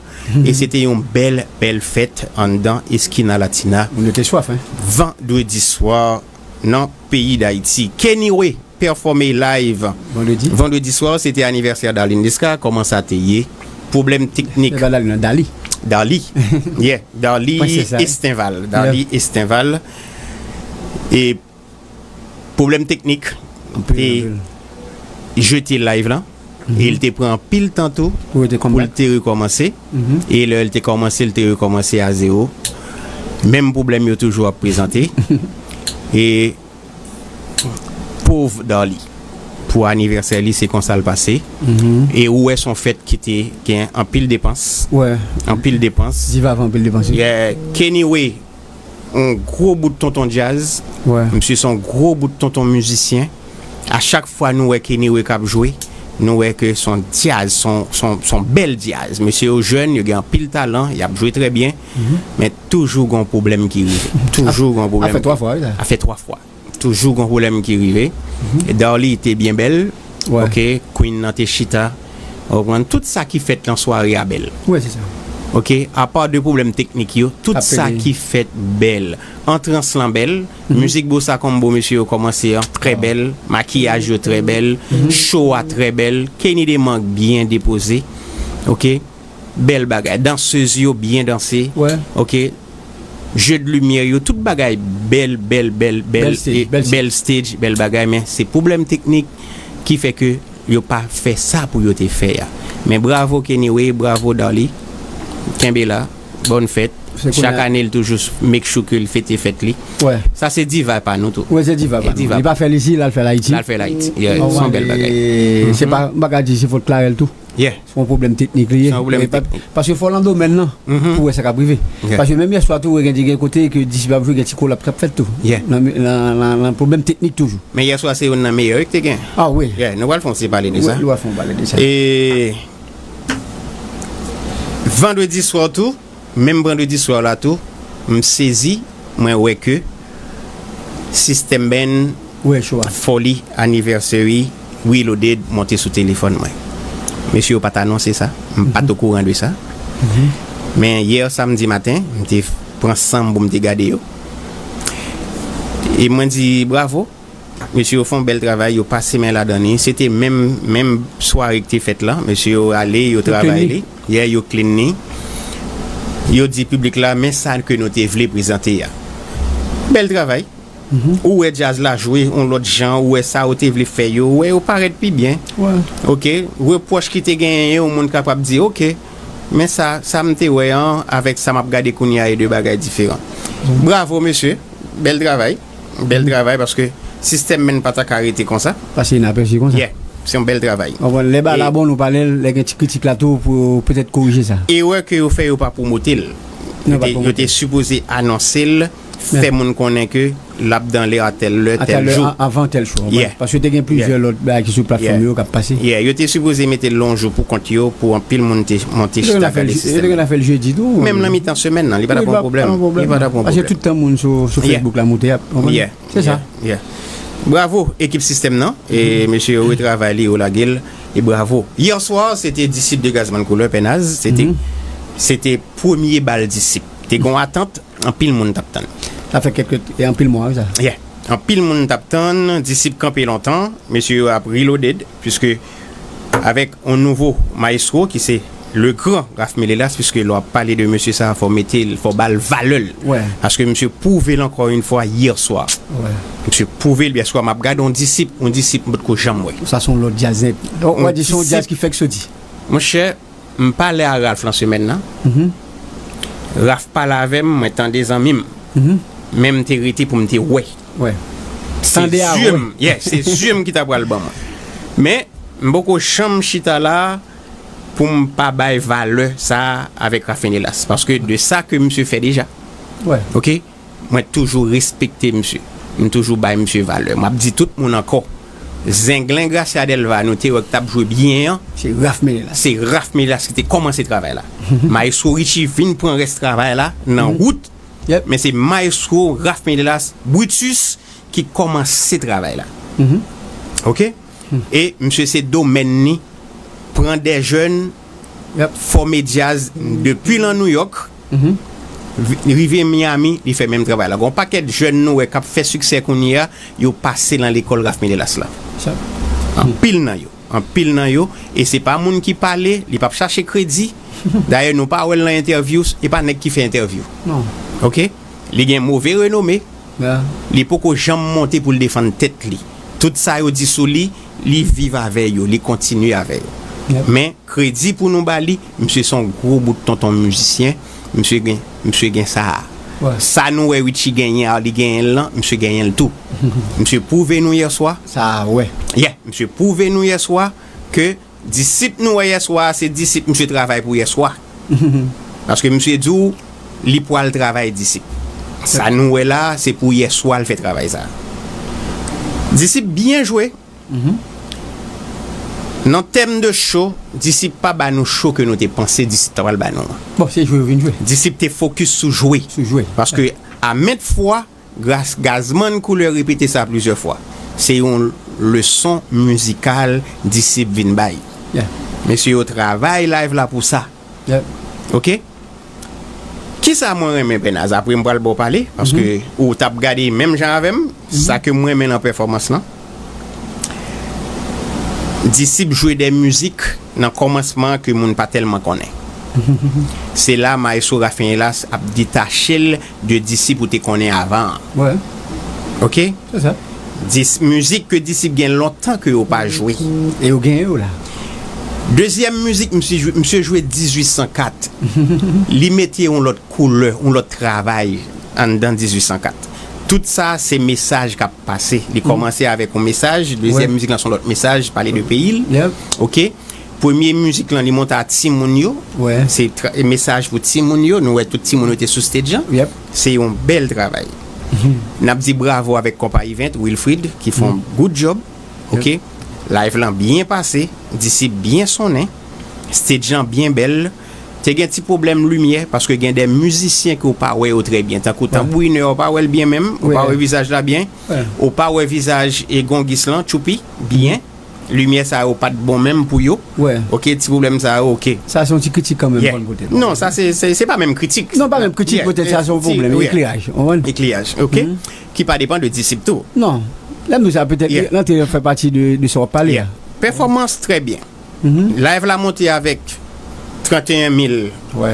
E se te yon bèl, bèl fèt anndan Eskina Latina. Moun yo te swaf, hein? Vandredi swa, nan peyi Dayiti. Kenny Way pèfòme live. Vandredi? Vandredi swa, se te anivèsè Darline Desca. Kòman sa te ye? Pwoblèm teknik. Se pa Darline, non, Dali. Dali. Yeah, Dali Estenval. Dali Estenval. E pwoblèm teknik te jete live lan. E l te pran anpil tan tou pou l te rekòmanse. E lè l te kòmanse, l te rekòmanse a zewo. Menm pwoblèm yo toujou ap prezante. E pòv Darly, pou anivèsè li, se konsa l pase. E ou wè, se yon fèt ki te gen anpil depans. Anpil depans. Diva fè anpil depans, wi. Yeah. Kenny Way, yon gwo bout tonton djaz. Misye se yon gwo bout tonton mizisyen. A chak fwa nou wè Kenny Way k ap jwe, nou wè ke se yon djaz, se yon, se yon, se yon bèl djaz. Mesye yo jèn, yo gen anpil talan, y ap jwe trè byen, men toujou gen yon pwoblèm ki rive. Toujou gen yon pwoblèm. A fè twa fwa, wi, sa. A fè twa fwa. Toujou gen yon pwoblèm ki rive. Darly te byen bèl. Ok, Queen nan te chita. Ou konprann? Tout sa ki fèt nan sware a bèl. Wi, se sa. Ok, apa de pwoblèm teknik yo, tout sa ki fèt bèl. Antrans lan bèl. Mizik Bossa Combo, mesye yo kòmanse an trè bèl. Makiyaj yo trè bèl. Show a trè bèl. Kenny Demang byen depoze. Ok. Bèl bagay. Dansez yo byen danse. Ok. Jeu de lumière yo, tout bagay bèl, bèl, bèl, bèl, bèl stage, bèl bagay, men se pwoblèm teknik ki fè ke yo pa fè sa pou yo te fè a. Men bravo Kenny Way, bravo Darly, kenbe la, bòn fèt. Chak ane, l toujou make sure ke l fete fèt li. Sa se diva pa nou tou. Wi, se diva pa nou. Li pa fè l isi, l al fè l Ayiti. L al fè l Ayiti. Yeah, se yon bèl bagay. Se pa, m pa ka di se fòt Clarel tou. Yeah. Se yon pwoblèm teknik li ye. Se yon pwoblèm teknik. Paske fò w nan domèn nan pou wè sa k ap rive. Paske menm yè swa tou, ou wè gen, gen kote ke Disip ap jwe, gen ti kolap k ap fèt tou. Nan, nan, nan, nan pwoblèm teknik toujou. Men yè swa se youn nan meyè yo ki te gen. Ah wi. Yeah, nou pral fè yon ti pale de sa. Nou pral fè yon pale de sa. E vandredi swa tou, menm vandredi swa la tou, m sezi, mwen wè ke System Band, Foli Anniversary, Reloaded monte sou telefòn mwen. Mesye yo pa t anonse sa, m pa t okouran de sa. Men yè samdi maten, m te pran san m pou m te gade yo. E mwen di bravo. Mesye yo fè yon bèl travay, yo pase men ladan li. Se te menm, menm sware ki te fèt la. Mesye yo ale, yo travay li. Yeah, yo clean li. Yo di piblik la, men sa ke nou te vle prezante a. Bèl travay. Ou wè djaz la jwe yon lòt jan, ou wè sa yo te vle fè yo, ou wè yo parèt pi byen. Ok, repwòch ki te genyen yo, yon moun kapab di, ok, men sa, sa m te wè an, avèk sa m ap gade kounye a, e de bagay diferan. Bravo, mesye. Bèl travay. Bèl travay, paske System Band pa ta ka rete konsa. Pase inapèsi konsa. Yeah. Se yon bèl travay. Ou konprann, lè bagay la bon, nou pale l, lè gen ti kritik la tou, pou petèt korije sa. Erè ke yo fè, yo pa pwomote l. Yo te, yo te sipoze anonse l, fè moun konnen ke l ap dan lè a tèl lè, tèl jou. Avan tèl jou, ou konprann? Yeah. Paske te gen plizyè lòt bagay ki sou platfòm yo k ap pase. Yeah, yo te sipoze mete l yon jou pou kont yo, pou anpil moun te monte chita gade System Band. Yo te gen afè l jedi tou. Menm nan mitan semèn nan, li pa t ap yon pwoblèm. Li pa t ap yon pwoblèm. Paske tout tan moun sou, sou Facebook la moute ap, ou konprann? Yeah. Se sa. Yeah, yeah. Bravo, ekip System nan. E mesye yo retravay li, yo lage l. E bravo. Yè swa, se te Disip de Gazman Koulè, Pènaz. Se te, se te premye bal Disip. Te gon atant, anpil moun t ap tann. Sa fè kèk, e anpil mwa, wi, sa. Yeah. Anpil moun t ap tann, Disip kanpe lontan, mesye yo ap reloaded, puiske avèk yon nouvo maestro ki se le gran Ralph Mélélas, puiske lè w ap pale de mesye sa, fò mete l, fò ba l valè l. Wè. Paske misye pwouve l ankò yon fwa yè swa. Wè. Misye pwouve l yè swa, m ap gade yon Disip, yon Disip m potko janm wè. Sa se yon lòt djaz nèt. Ou, ou wè di se yon djaz ki fèk soti. Monchè, m pale a Ralph lan semèn nan. Mhm. Ralph pale avè m, mwen tande zanmi m. Mhm. Men m te rete pou m te wè. Wè. Se zye m, yeah, se zye m ki ta pral ban mwen. Men, m poko janm chita la pou m pa bay valè sa avèk Ralph Mélélas. Paske de sa ke misye fè deja. Wè. Ok? Mwen toujou respekte misye. M toujou bay misye valè. M ap di tout moun ankò. Zenglen Gracia Delva, nou te wè k t ap jwe byen an. Se Ralph Mélélas. Se Ralph Mélélas ki te kòmanse travay la. Maestro Richie vin pran rès travay la nan wout. Yep. Men se Maestro Ralph Mélélas, Brutus, ki kòmanse travay la. Mhm. Ok? E misye se domèn li, pran de jèn, yep, fòme djaz depi lan Nouyòk, mhm, vi- rive Miami, li fè menm travay la. Gon pakèt jèn nou wè k ap fè siksè kounye a, yo pase lan lekòl Ralph Mélélas la. Sa. Anpil nan yo. Anpil nan yo. E se pa moun ki pale, li p ap chache kredi. Dayè, nou pa wè l nan entèvyou, e pa nèg ki fè entèvyou. Non. Ok? Li gen move renome. Yeah. Li poko janm monte pou l defann tèt li. Tout sa yo di sou li, li viv avè yo, li kontinye avè yo. Yep. Men, kredi pou nou ba li, misye se yon gwo bout tonton mizisyen, misye gen, misye gen sa a. Wè. Sa nou wè Richie genyen a, li genyen l lan, misye genyen l tou. Misye pwouve nou yè swa. Sa a, wè. Yeah, misye pwouve nou yè swa ke Disip nou wè yè swa, se Disip misye travay pou yè swa. Paske misye di w, li pwal travay Disip. Sa nou wè la, se pou yè swa l fè travay sa. Disip byen jwe. Mhm. Nan tèm de cho, Disip pa ba nou cho ke nou te panse Disip ta pral ba nou an. Bon, se jwe yo vin jwe. Disip te fokis sou jwe. Sou jwe. Paske a ment fwa, Gras-, Gazman Koulè repete sa plizyè fwa. Se yon leson mizikal Disip vin bay. Yeah. Mesye yo travay live la pou sa. Yeah. Ok? Kisa mwen renmen, Pènaz? Apre m pral ba w pale, paske ou t ap gade menm jan avè m, sa ke mwen renmen nan pèfòmans lan. Disip jwe de mizik nan kòmansman ke moun pa tèlman konnen. Se la Maestro Ralph Mélélas ap detache l de Disip ou te konnen avan an. Wè. Ok? Se sa. Dis, mizik ke Disip gen lontan ke yo pa jwe. E yo genyen yo la. Dezyèm mizik, misye jwe, misye jwe dizuit san kat. Li mete yon lòt koulè, yon lòt travay anndan dizuit san kat. Tout sa, se mesaj k ap pase. Li kòmanse avèk yon mesaj, dezyèm mizik lan se yon lòt mesaj, pale de peyi l. Yep. Ok? Premye mizik lan, li monte a timoun yo. Wè. Se tra-, mesaj pou timoun yo. Nou wè tout timoun yo te sou stage lan. Yep. Se yon bèl travay. N ap di bravo avèk konpa Event, Wilfrid, ki fè yon good job. Ok? Yep. Live lan byen pase, Disip byen sonnen, stage lan byen bèl. Te gen ti pwoblèm limyè, paske gen de mizisyen ke w pa wè yo trè byen. Tankou tanbourinè, w pa wè l byen menm, w pa wè vizaj la byen. Wè. W pa wè vizaj e gongis lan, Tchoupi, byen. Limyè sa yo pa t bon menm pou yo. Wè. Ok, ti pwoblèm sa yo, ok. Sa se yon ti kritik kanmenm, yeah, bon kote. Non, sa se, se, se pa menm kritik. Non, pa menm kritik, yeah, petèt sa se yon pwoblèm, yeah, ekleraj, w konprann? Ekleraj, ok. Mhm. Ki pa depan de Disip tou. Non. Lè m di sa, petèt, yeah, l antre fè pati de, de sa w ap pale a. Yeah. Pèfòmans trè byen. Mhm. Live la monte avèk trannteyen mil, wè,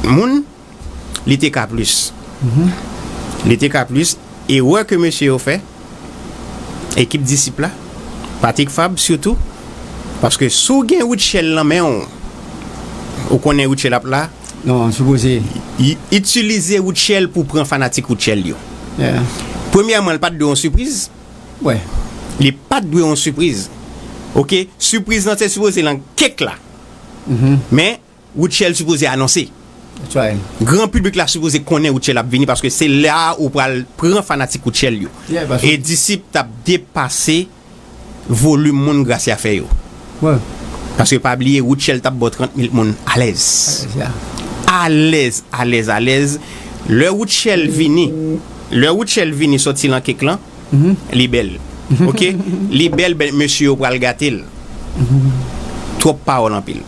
moun. Li te ka plis. Mhm. Li te ka plis. Erè ke mesye yo fè, ekip Disip la, Patrick Fabre sitou, paske si w gen Rutshelle nan men w, ou konnen Rutshelle ap la. Non, sipoze. I-, itilize Rutshelle pou pran fanatik Rutshelle yo. Yeah. Premyèman, li pa t dwe yon sipriz. Wè. Li pa t dwe yon sipriz. Ok? Sipriz lan te sipoze lan kèk la. Mhm. Men, Rutshelle sipoze anonse. That's right. Gran piblik la sipoze konnen Rutshelle ap vini, paske se la ou pral pran fanatik Rutshelle yo. Yeah, paske e Disip t ap depase volim moun Gracia fè yo. Wè. Paske pa bliye, Rutshelle t ap ba w trant mil moun alèz. Alèz, yeah. Alèz, alèz, alèz. Lè Rutshelle vini, lè Rutshelle vini sòti lan kèk lan, mhm, li bèl. Ok? Li bèl, bèl, mesye yo pral gate l. Mhm. twòp pawòl anpil.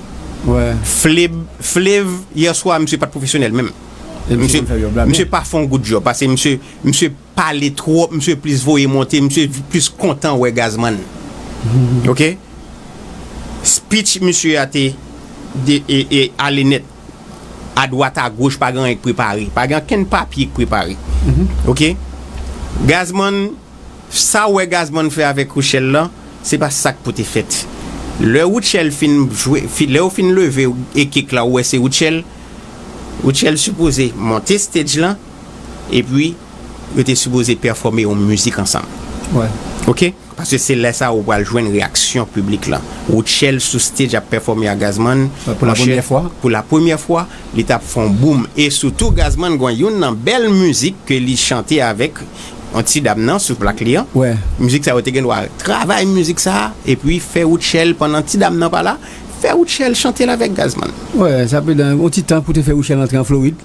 Flave, Flave, yè swa, misye pa t pwofesyonèl menm. Misye, misye pa fè yon goud djòb, paske misye, misye pale twòp, misye plis voye monte, misye plis kontan wè Gazman. Oke? Speech misye a te de, e, e, ale nèt. Adwat agoch, pa gen anyen k prepare. Pa gen ankenn papye k prepare. Oke? Gazman, sa w wè Gazman fè avèk Rutshelle lan, se pa sa k pou te fèt. Lè Rutshelle fin jwe, fi, lè yo fin leve e kek la, ou wè se Rutshelle, Rutshelle sipoze monte stage lan, epi yo te sipoze pèfòme yon mizik ansanm. Oke? Paske se lè sa ou pral jwenn reyaksyon piblik lan. Rutshelle sou stage ap pèfòme ak Gazman. Pou la premyè fwa. Pou la premyè fwa, li t ap fè yon boom. E sitou Gazman gen youn nan bèl mizik ke li chante avèk yon ti dam nan sou plak li an. Mizik sa yo te gen dwa travay mizik sa, epi fè Rutshelle pandan ti dam nan pa la, fè Rutshelle chante l avèk Gazman. Wè, sa pran yon ti tan pou te fè Rutshelle antre an Florid.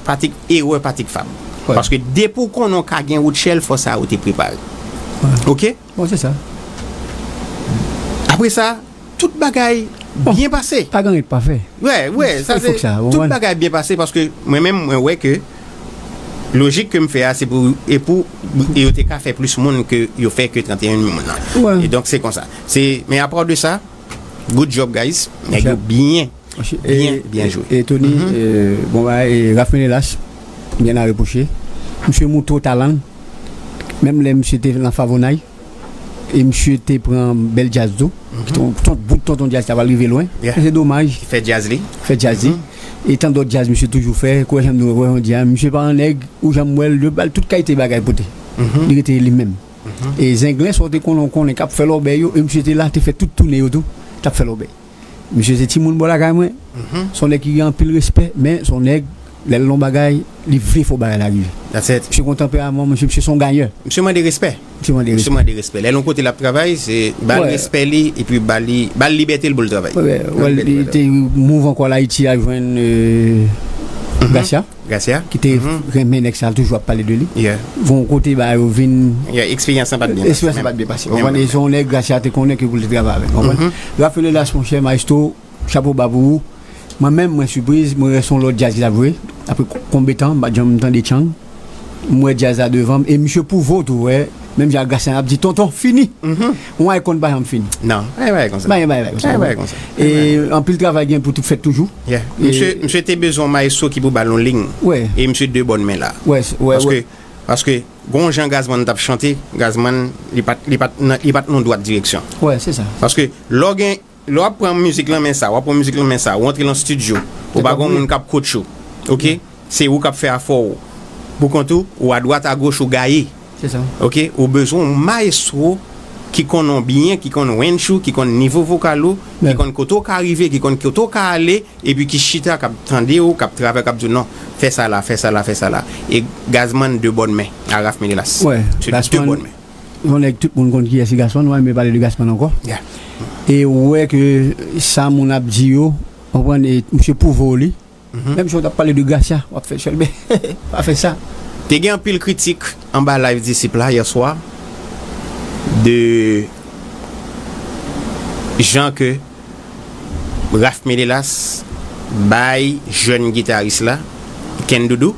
Patrick, erè Patrick Fabre. Paske depi w konnen w ka gen Rutshelle, fò sa ou te prepare. Oke? Bon, se sa. Apre sa, tout bagay byen pase. Pa gen anyen k pafè. Wè, wè, sa se, tout bagay byen pase paske mwen menm, mwen wè ke lojik ke m fè a, se pou, e pou, e yo te ka fè plis moun ke yo fè ke trannteyen moun nan. E donk, se konsa. Se, men apa de sa, good job, guys. Nèg yo byen, byen, byen jwe. E Tony, bon, e Ralph Ménélas, byen a repwoche. Misye montre w talan l. Menm lè misye te nan Favonay, e misye te pran bèl djaz tou. Ki ton, ton, bout tonton djaz, sa va rive lwen. Men se domaj. Ki fè djaz li. Fè djaz li. E tan dòt djaz misye toujou fè, kouwè janm nou wè yon djaz, misye pa yon nèg, ou janm wè l, yo ba l tout kalite bagay pote. Li rete li menm. E Zenglen, sa w te konnen, w konnen k ap fè lòbèy yo, e misye te la, te fè tout toune yo tou, t ap fè lòbèy. Misye se timoun bò lakay mwen. Se yon nèg ki gen anpil respè, men se yon nèg, lè l nan bagay, li vle fè bagay la rive. Misye gon tanperaman, misye, misye se yon ganyè. Misye mande respè. Misye mande respè. Misye mande respè. Lè l yon kote l ap travay, se ba l respè li, epi ba li, ba l libète l pou l travay. Wè, wè, li te move ankò al Ayiti, al jwenn, euh, Gracia. Gracia. Ki te renmen nèg sa, toujou ap pale de li. Gon kote ba yo vin. Eksperyans lan pa t byen pase. Eksperyans lan pa t byen pase. Konprann? E se yon nèg Gracia te konnen ke pou l te travay avè l. Konprann? Ralph Ménélas, monchè, maestro, chapo ba pou ou. Mwen menm, mwen sipriz, mwen wè se yon lòt djaz ki t ap jwe. Apre konbyen tan, m pa t janm tande Tchang. M wè djaz la devan m, e misye pwouve w tou, wè. Menm jan ak Gracia ap di, tonton, fini. Yon icon pa janm fini. Non, pa gen bagay konsa. Pa gen bagay konsa. Pa gen bagay konsa. E anpil travay gen pou tou fèt toujou. Misye, misye te bezwen yon maestro ki pou ba l yon liy. E misye de bòn men la. Paske, paske gon jan Gazman t ap chante, Gazman, li pa t, li pa t nan, li pa t nan dwat direksyon. Paske lè w gen, lè w ap pran mizik lan men sa, w ap pran mizik lan men sa, ou antre nan estidyo, ou pa gon moun k ap coach ou. Oke? Se ou k ap fè afè w. Pou kont ou, ou adwat agoch, ou gaye. Se sa. Oke? Ou bezwen yon maestro ki konn ou byen, ki konn range ou, ki konn nivo vokal ou, ki konn kote w ka rive, ki konn kote w ka ale, epi ki chita, k ap tande w, k ap travay, k ap di w, non, fè sa la, fè sa la, fè sa la. E Gazman de bòn men a Ralph Ménélas. Se de bòn men. Yon nèg tout moun konn kiyès ki Gazman, nou pa renmen pale de Gazman ankò. E ou wè ke sa moun ap di yo, konprann, e misye pwouve w li. Menm jan w t ap pale de Gracia, w ap fè chèlbè. Pa fè sa. Te gen anpil kritik anba live Disip la yè swa de jan ke Ralph Ménélas bay jèn gitaris la, Kendoudou,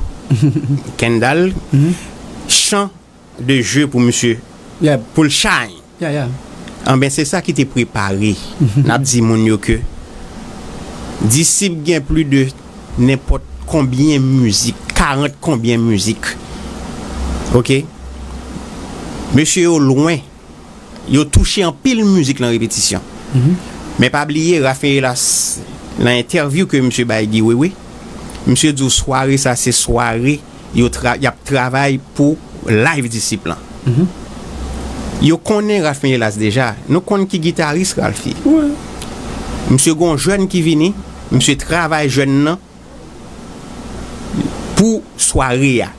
Kendal, chan de je pou misye, pou l shine. Anben, se sa ki te prepare. N ap di moun yo ke Disip gen plis de nenpòt konbyen mizik, karant konbyen mizik. Oke? Mesye yo lwen. Yo touche anpil mizik lan repetisyon. Men pa bliye, Ralph Ménélas, nan entèvyou ke misye bay Guy Wewe, misye di w sware sa se sware yo tra-, y ap travay pou live Disip lan. Yo konnen Ralph Ménélas deja. Nou konn ki gitaris Ralph ye. Misye gon jèn ki vini, misye travay jèn nan pou sware a.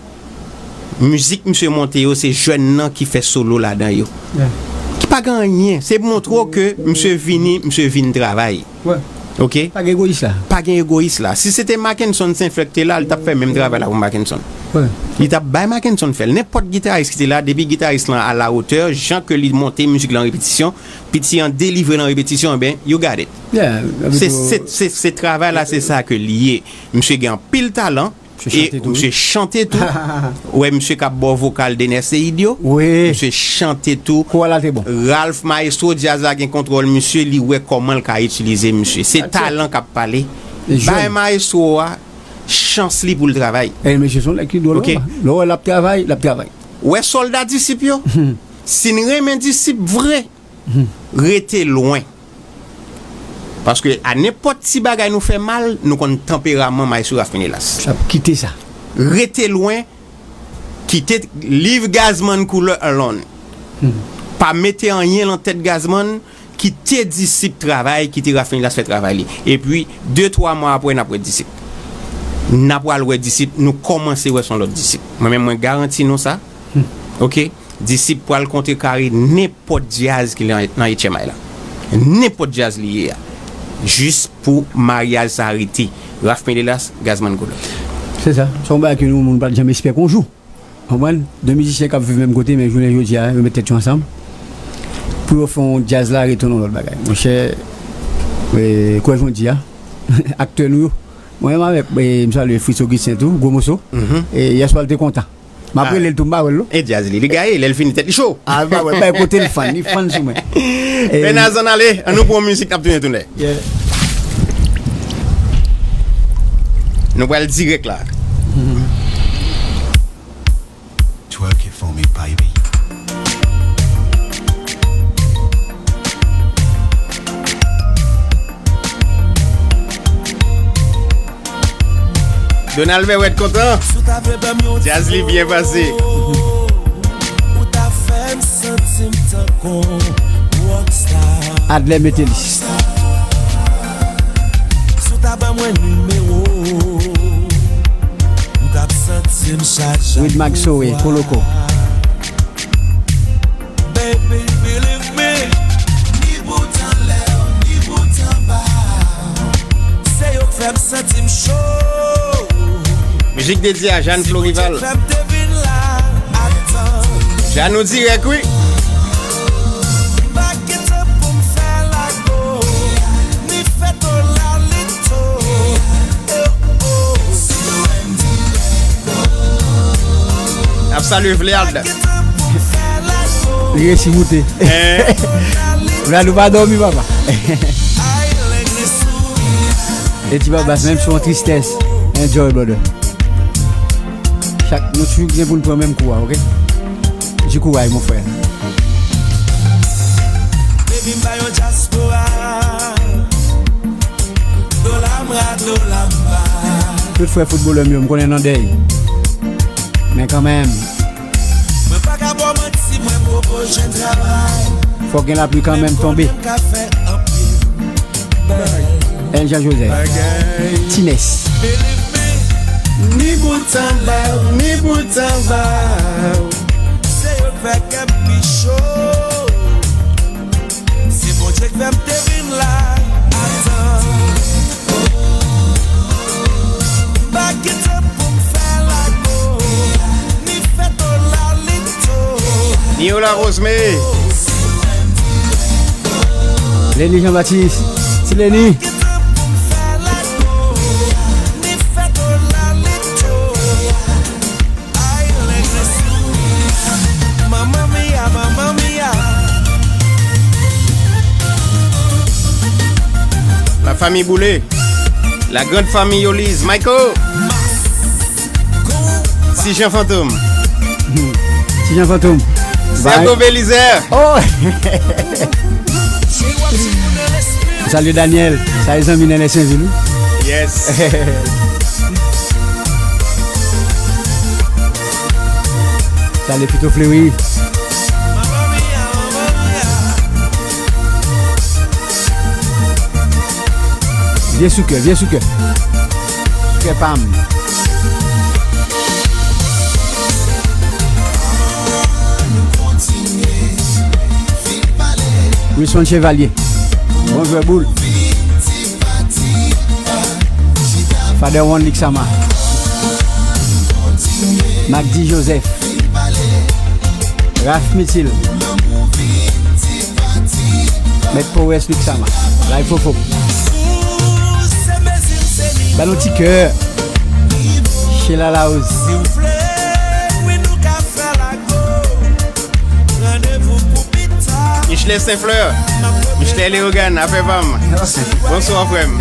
Mizik misye monte yo, se jèn nan ki fè solo ladan yo. Ki pa gen anyen. Se montre w ke misye vini, misye vin travay. Ok? Pa gen egoyis la. Pa gen egoyis la. Si se te Mackenson Saint-Fleur ki te la, li t ap fè menm travay la pou Mackenson. Li t ap bay Mackenson fè l. Nenpòt gitaris ki te la, depi gitaris lan à la hauteur, jan ke li monte mizik lan repetisyon, piti an delivre lan repetisyon, enben, you got it. Se, se, se, se travay la, se sa ke li ye. Misye gen anpil talan. E misye chante tou. Ou wè misye k ap ba w vokal Dener Ceïd yo. Misye chante tou. Ralph Maestro, djaz la gen kontwòl misye, li wè kòman l ka itilize misye. Se talan k ap pale. Bay Maestro a chans li pou l travay. E mesye se yon nèg ki dwòl. Ok. Lè w wè l ap travay, l ap travay. Ou wè sòlda Disip yo? Si n renmen Disip vre, rete lwen. Paske a nenpòt ti bagay nou fè mal, nou konn tanperaman Maestro Ralph Ménélas. Kite sa. Rete lwen, kite, leave Gazman Couleur alone. Pa mete anyen lan tèt Gazman, kite Disip travay, kite Ralph Ménélas fè travay li. Epi, de, twa mwa apre, n ap wè Disip. N ap pral wè Disip, nou kòmanse wè se yon lòt Disip. Mwen menm, mwen garanti nou sa. Ok? Disip pral kontrekare nenpòt djaz ki lan, lan H M I la. Nenpòt djaz li ye a. Jis pou maryaj sa rete. Ralph Ménélas, Gazman Couleur. Se sa. Se yon bagay ke nou, moun pa t janm espere yon jou. Konprann? De mizisyen k ap viv menm kote, men jounen jodi a, yo met tèt yo ansanm. Pou yo fè yon djaz la retounen yon lòt bagay. Monchè, e, kwè jan w di a, aktè nou yo. Mwen menm avèk, e, m salye Fritz Augustin tou, gwo moso. E, yèswa l te kontan. M ap rele l tou, m pa wè l non. E djaz li, li gaye, lè l fini tèt li cho. A, m pa wè, bay kote l fann, li fann sou mwen. E, Fè Nazan ale, ann nou pran mizik, n ap tounen tounen. Yeah. Nou pral dirèk la. Twerk it for me, baby. Donald Verret kontan. Djaz li byen pase. Adler Metelis. Wid Maxoe, Koloko. Baby, believe me. Ni bout anlè, ni bout anba. Se yo k fè m santi m cho. Mizik dedye a Jeanne Florival. Fè m te vin la, atan. Jeanne, nou dirèk, wi. M pa gen tan pou m fè lago. Ni fè to lalito. N ap salye Vleald. Li resi moute. Vleald, ou pa dòmi, papa. E ti Babas, menm si w an tristès, enjoy, brother. Chak nou toujou gen pou n pran menm kou a, ok? Di kouraj, mon frè. Baby, m pa yon dyaspora. Dola m ra, dola m ba. Tout frè foutbolè m yo, m konnen nan dèy. Men kanmenm. Mwen pa ka ba w manti, mwen poko jwenn travay. Fòk gen lapli kanmenm tonbe. Men konnen m ka fè anpil. El Jean Joseph. Bagay. Tines. Believe me. Ni bout anlè, ni bout anba. Se yo k fè kè m pi cho. Se Bondye k fè m te vin la. Atan. M pa gen tan pou m fè lago, ni fè to lalito. Niola Rosemary. Leni Jean Baptiste. Ti Leni. Mamma mia, mamma mia. La famille Boulé. La grande famille Yoliz. Michael. Ti Jean Fantôme. Ti Jean Fantôme. Sergo Belizaire. Oh! Salye Daniel. Salye zanmi Nènè Senvil, wi. Yes. Salye Pito Fleuri. Vye sou kè, vye sou kè. Sou kè pa m. Wilson Chevalier. Bon jwè boul. Father One Lixama, Magdi Joseph, Ralph Mitil, Mèt Powès Lixama, Live Fofo. Ban nou ti kè. Sheila Laouz. Michelet Saint Fleur, Michelet Leogane, afè pa m. Bonswa, frè m.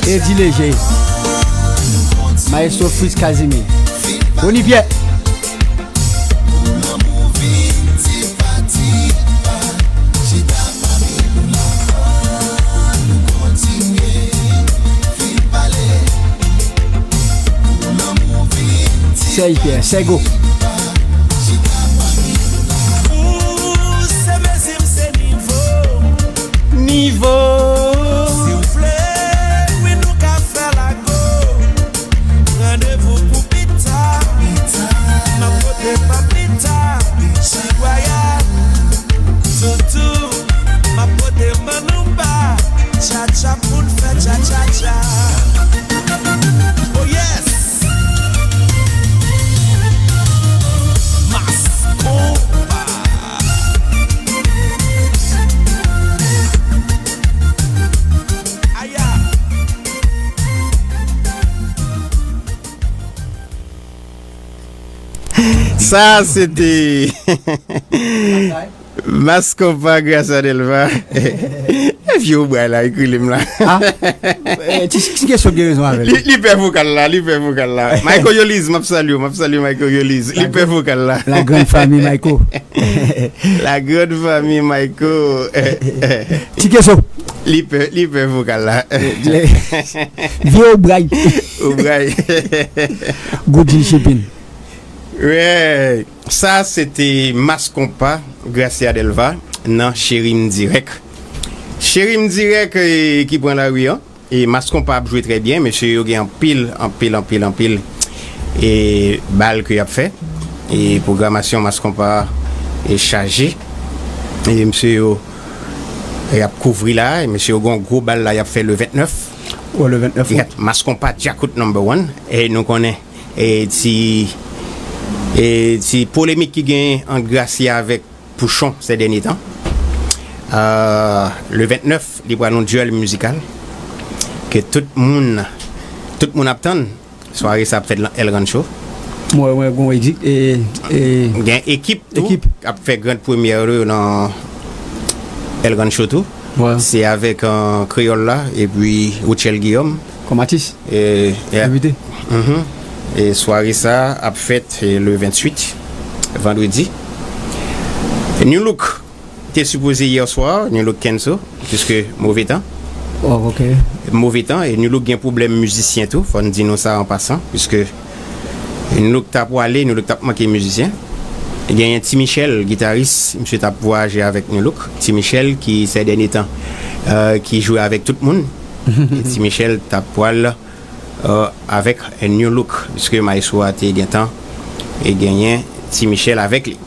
Edi Leje, Maestro Fritz Casimir, Rony Pierre. Serge Pierre, Sego. Nivo. Fè lago. Randevou pou pita. M ap pote papita. Chagwaya. Toutou. M ap pote manouba. Tchatcha pou n fè tchatchatcha. Oh yes. Mas konpa. Aya. Sa se te Mas Konpa, Gracia Delva. Vye obray la, li k rele m la. Ah, eh, ti, ti kesyon gen rezon avè l. Li, li pè vokal la, li pè vokal la. Michael Yoliz, m ap salye w, m ap salye Michael Yoliz. Li pè vokal la. La grande famille Michael. La grande famille Michael. Ti kesyon. Li pè, li pè vokal la. Vye obray. Obray. Goudjin Chipin. Wè, sa se te Mas Konpa, Gracia Delva, nan Cheri M Dirèk. Cheri M Dirèk, eh, ki pran lari an. E Mas Konpa ap jwe trè byen, mesye yo gen anpil, anpil, anpil, anpil, e bal ke y ap fè. E pwogramasyon Mas Konpa e chaje. E mesye yo, e ap kouvri la, e mesye yo gen yon gwo bal la y ap fè le vennèf. Oh, le vennèf out. Mas Konpa, Djakout number one. E nou konnen, e ti, e ti polemik ki gen ant Gracia avèk Pouchon sè dènye tan. Euh, le vennèf, li pral yon duel mizikal ke tout moun, tout moun ap tann. Sware sa ap fèt nan El Rancho. Mwen, mwen, gon edi-, e, e, gen ekip tou ekip k ap fè grand premyè yo nan El Rancho tou. Wè. Se avèk, euh, Kreyòl la epi Rutshelle Guillaume. Kòm atis. E, yeah. Envite. Mhm. E sware sa ap fèt, e, le venntuit, vandredi. New Look te sipoze yè swa, New Look cancel, piske move tan. Oh, ok. Move tan, e New Look gen pwoblèm mizisyen tou, fò n di nou sa an pasan, piske New Look t ap pwale, New Look t ap manke mizisyen. Genyen Ti Michel, gitaris, misye t ap vwayaje avèk New Look. Ti Michel ki, sè dènye tan, euh, ki jwe avèk tout moun. Ti Michel t ap pwal, euh, avèk New Look, piske maestro a te gentan e genyen Ti Michel avèk li.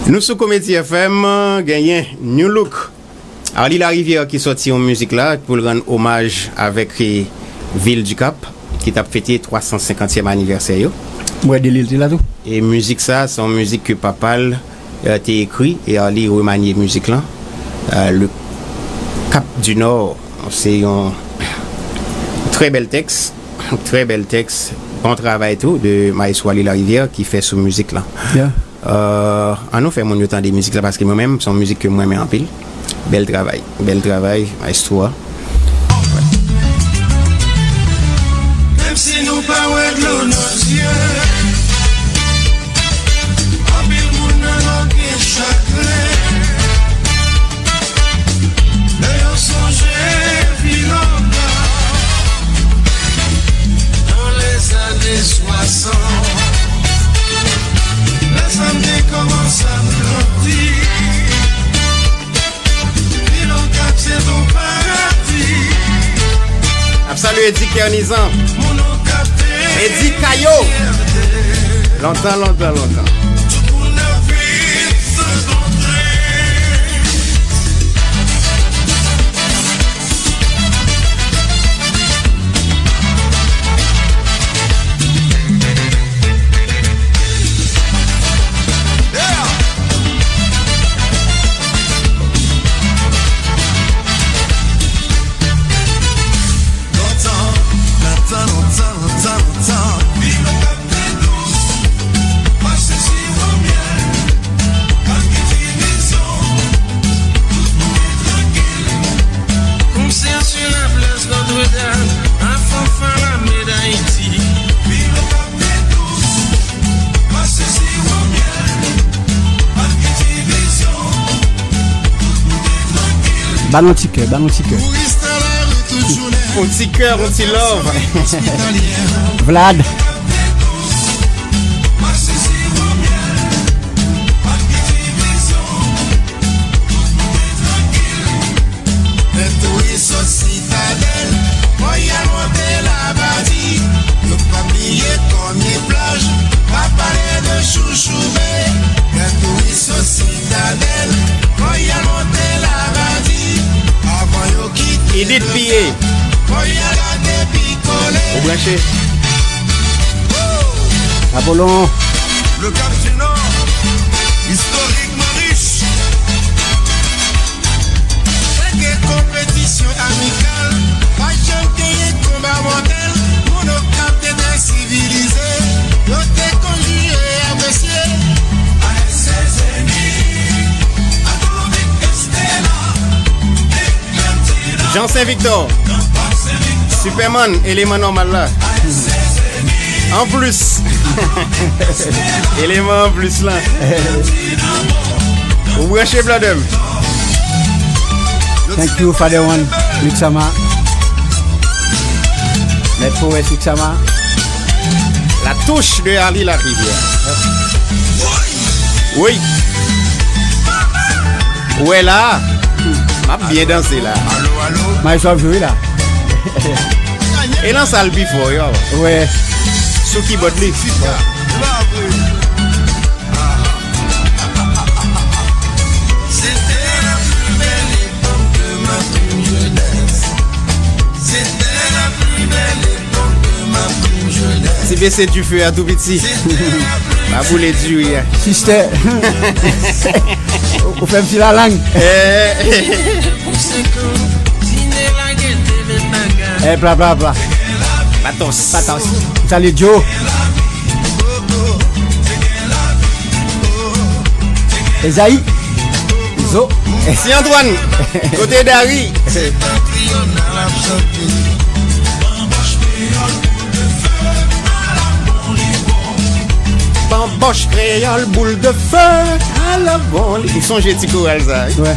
Nou sou Komedi F M, genyen New Look. Arly Larivière ki sòti yon mizik la pou l rann omaj avèk, eh, Ville du Cap, ki t ap fete twa san senkantyèm anivèsè yo. Mwen, de Lil te la tou. E mizik sa, se yon mizik ke papa l, eh, te ekri, e Arly remanye mizik lan. Eh, Le Cap du Nord, se yon trè bèl tèks, trè bèl tèks, bon travay tou de maestro Arly Larivière ki fè sou mizik lan. Yeah. Euh, ann nou fè moun yo tande mizik la, paske mwen menm, se yon mizik ke mwen renmen anpil. Bèl travay, bèl travay, maestro a. Menm si nou pa wè dlo nan zye, anpil moun nan lòt gen chagren. Lè yo sonje pi lontan, nan lèzane swasant, lè sa m te kòmanse ap grandi, Vilokap se t on paradi. Ap salye Edi Kernizan. Moun Okap te Edi Kayo. Lontan, lontan, lontan. Tout moun ap viv san kontre. Ba nou ti kè, ba nou ti kè. On ti kè, on ti love. Vlad. Mwen tou ri sot Sitadèl, Royal monte Labadi. Yo pa bliye Kòmye plaj, pa pale de Chouchoube. Mwen tou ri sot Sitadèl, Royal monte Labadi. Avan yo kite Edith Piye. Royal a depi kole. Ou branche. Apollon. Le Cap du Nord, historiquement riche. Pa gen konpetisyon amikal, pa janm genyen konba mòtèl. Moun Okap te trè sivilize, yo te konn jije e apresye. Jean Saint Victor, Superman, eleman nòmal la. Anplis. Eleman anplis lan. Ou branche, Blandèm. Thank you, Father One, Luxama. Mèt Powès Luxama. La touche de Arly Larivière. Wi. Ou wè la, m ap byen danse la. Maestro ap jwe la. E nan sal pi fò, yo. Wè. Sou kibòd li. Ti bese dife a tou piti. M a boule diri a. Sistè. Ou fè m ti lalang. Eh. Eh, pla, pla, pla. Patos. Patos. M salye Joe. Ezayi. Zo. Ti Antwàn. Kote Dari? Banbòch kreyòl boul de fè, ala bon li. Ou sonje ti koral sa, wi. Wè.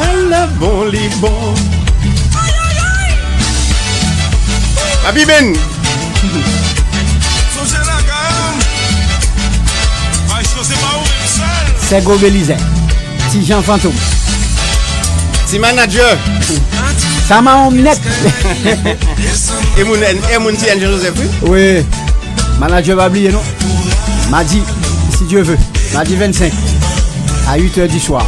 Ala bon li bon. Papi Ben. Sonje lakay ou. Maestro, se pa ou menm sèl. Sègo Belizè. Ti Jan Fantom. Ti Manadjè. Sa mawon m nèt. E moun, e moun Ti N Jan Joseph, wi. Wi. Manadjè pa bliye non. Madi, si Dye ve. Madi vennsenk. A uit è di swa.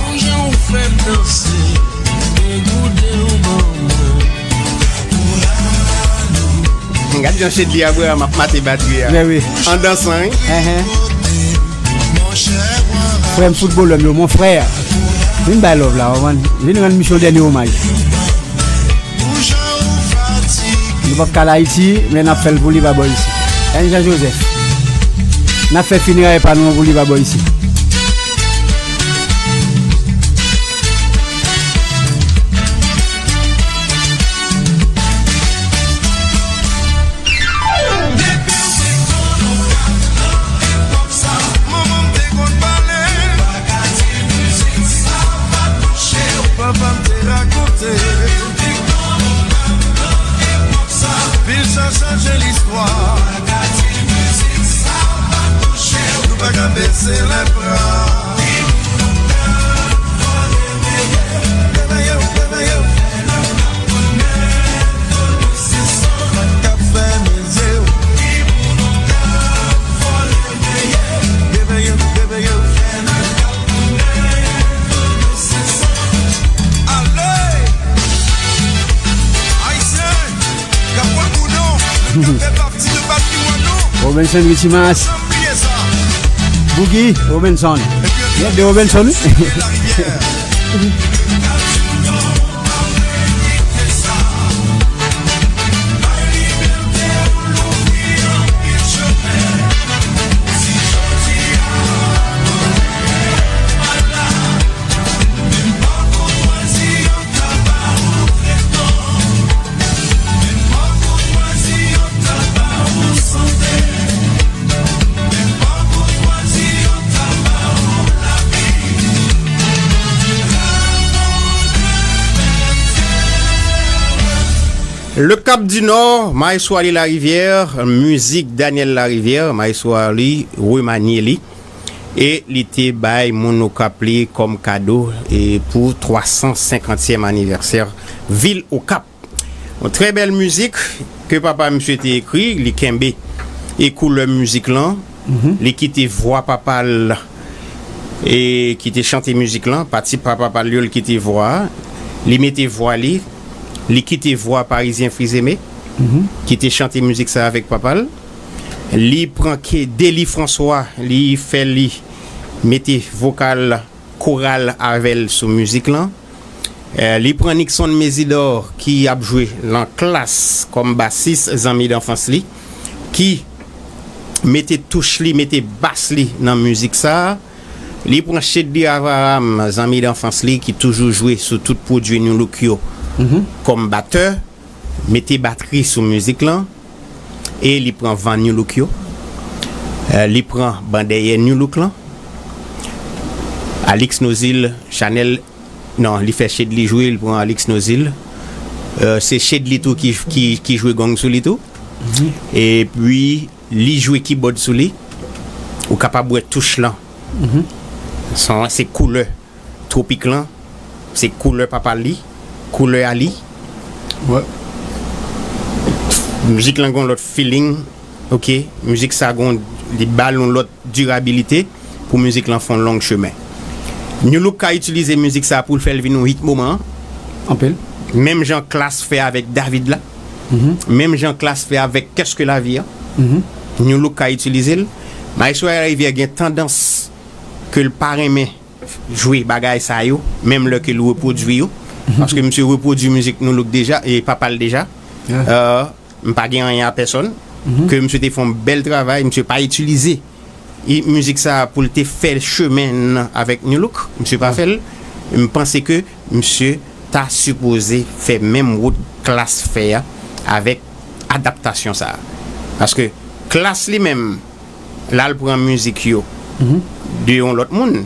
Gad jan Chedly Abraham ap mate batri a. Mè wi. An dansan, wi. Enhen. Frè m foutbolè m yo, mon frè. Vin bay love la, ou konprann? Vin rann misyon dènye omaj. Nou p ap ka al Ayiti, men n ap fè l pou li pa bò isi. N Jan Joseph. N ap fè fineray pa nou an pou li pa bò isi. Papa m te rakonte. Anpil sa chanje listwa. Nou pa ka bese lèbra. K ap fèmen zye w. Ale! Ayisyen k ap pran koudon, k ap fè pati de patrimwàn nou. Robinson Richie Mas. San bliye sa. Boogie Robinson. Gen de Robinson, wi. Le Cap du Nord, Maestro Arly Larivière, mizik Daniel Larivière, Maestro Arly remanye li. E li te bay moun Okap li kòm kado e pou twa san senkantyèm anivèsè vil Okap. Yon trè bèl mizik ke papa misye te ekri, li kenbe e koulè mizik lan, li kite vwa papa l e ki te chante mizik lan, pa ti papa pa l yo, li kite vwa a, li mete vwa li, li kite vwa Parizyen Frizeme, ki te chante mizik sa avèk papa l. Li pran ke Dely François, li fè li mete vokal koral avè l sou mizik lan. Eh, li pran Nixon Mésidor ki ap jwe nan klas kòm basis zanmi danfans li, ki mete touch li, mete bas li nan mizik sa a. Li pran Shedly Abraham, zanmi danfans li ki toujou jwe sou tout pwodui Nu Look yo, kòm batè, mete batri sou mizik lan, e li pran van Nu Look yo. Eh, li pran ban dèyè Nu Look lan. Alix Nozil, Chanèl, non, li fè Shedly jwe, li pran Alix Nozil. Eh, se Shedly tou ki, ki, ki jwe gong sou li tou. Epi, li jwe kibòd sou li. Ou kapab wè touch lan. Son, se koulè Tropik lan, se koulè papa li, koulè a li. Mizik lan gon lòt feeling, ok. Mizik sa gon, li ba l yon lòt dirabilite pou mizik lan fè yon long chemen. Nu Look ka itilize mizik sa pou l fè l vin yon hit moman an. Anpil. Menm jan Klass fè avèk David la. Menm jan Klass fè avèk Qu'est-ce que la vie an. Nu Look ka itilize l. Maestro Arly Larivière gen tandans ke l pa renmen jwe bagay sa yo, menm lè ke l repwodui yo. Paske misye repwodui mizik Nu Look deja, e papa l deja. Euh, m pa gen anyen a pèsòn. Ke misye te fè yon bèl travay, misye pa itilize i, mizik sa pou l te fè chemen nan avèk Nu Look. Misye pa fè l. M panse ke misye ta sipoze fè menm wout Klass fè a avèk adaptasyon sa a. Paske Klass li menm, l al pran mizik yo de yon lòt moun.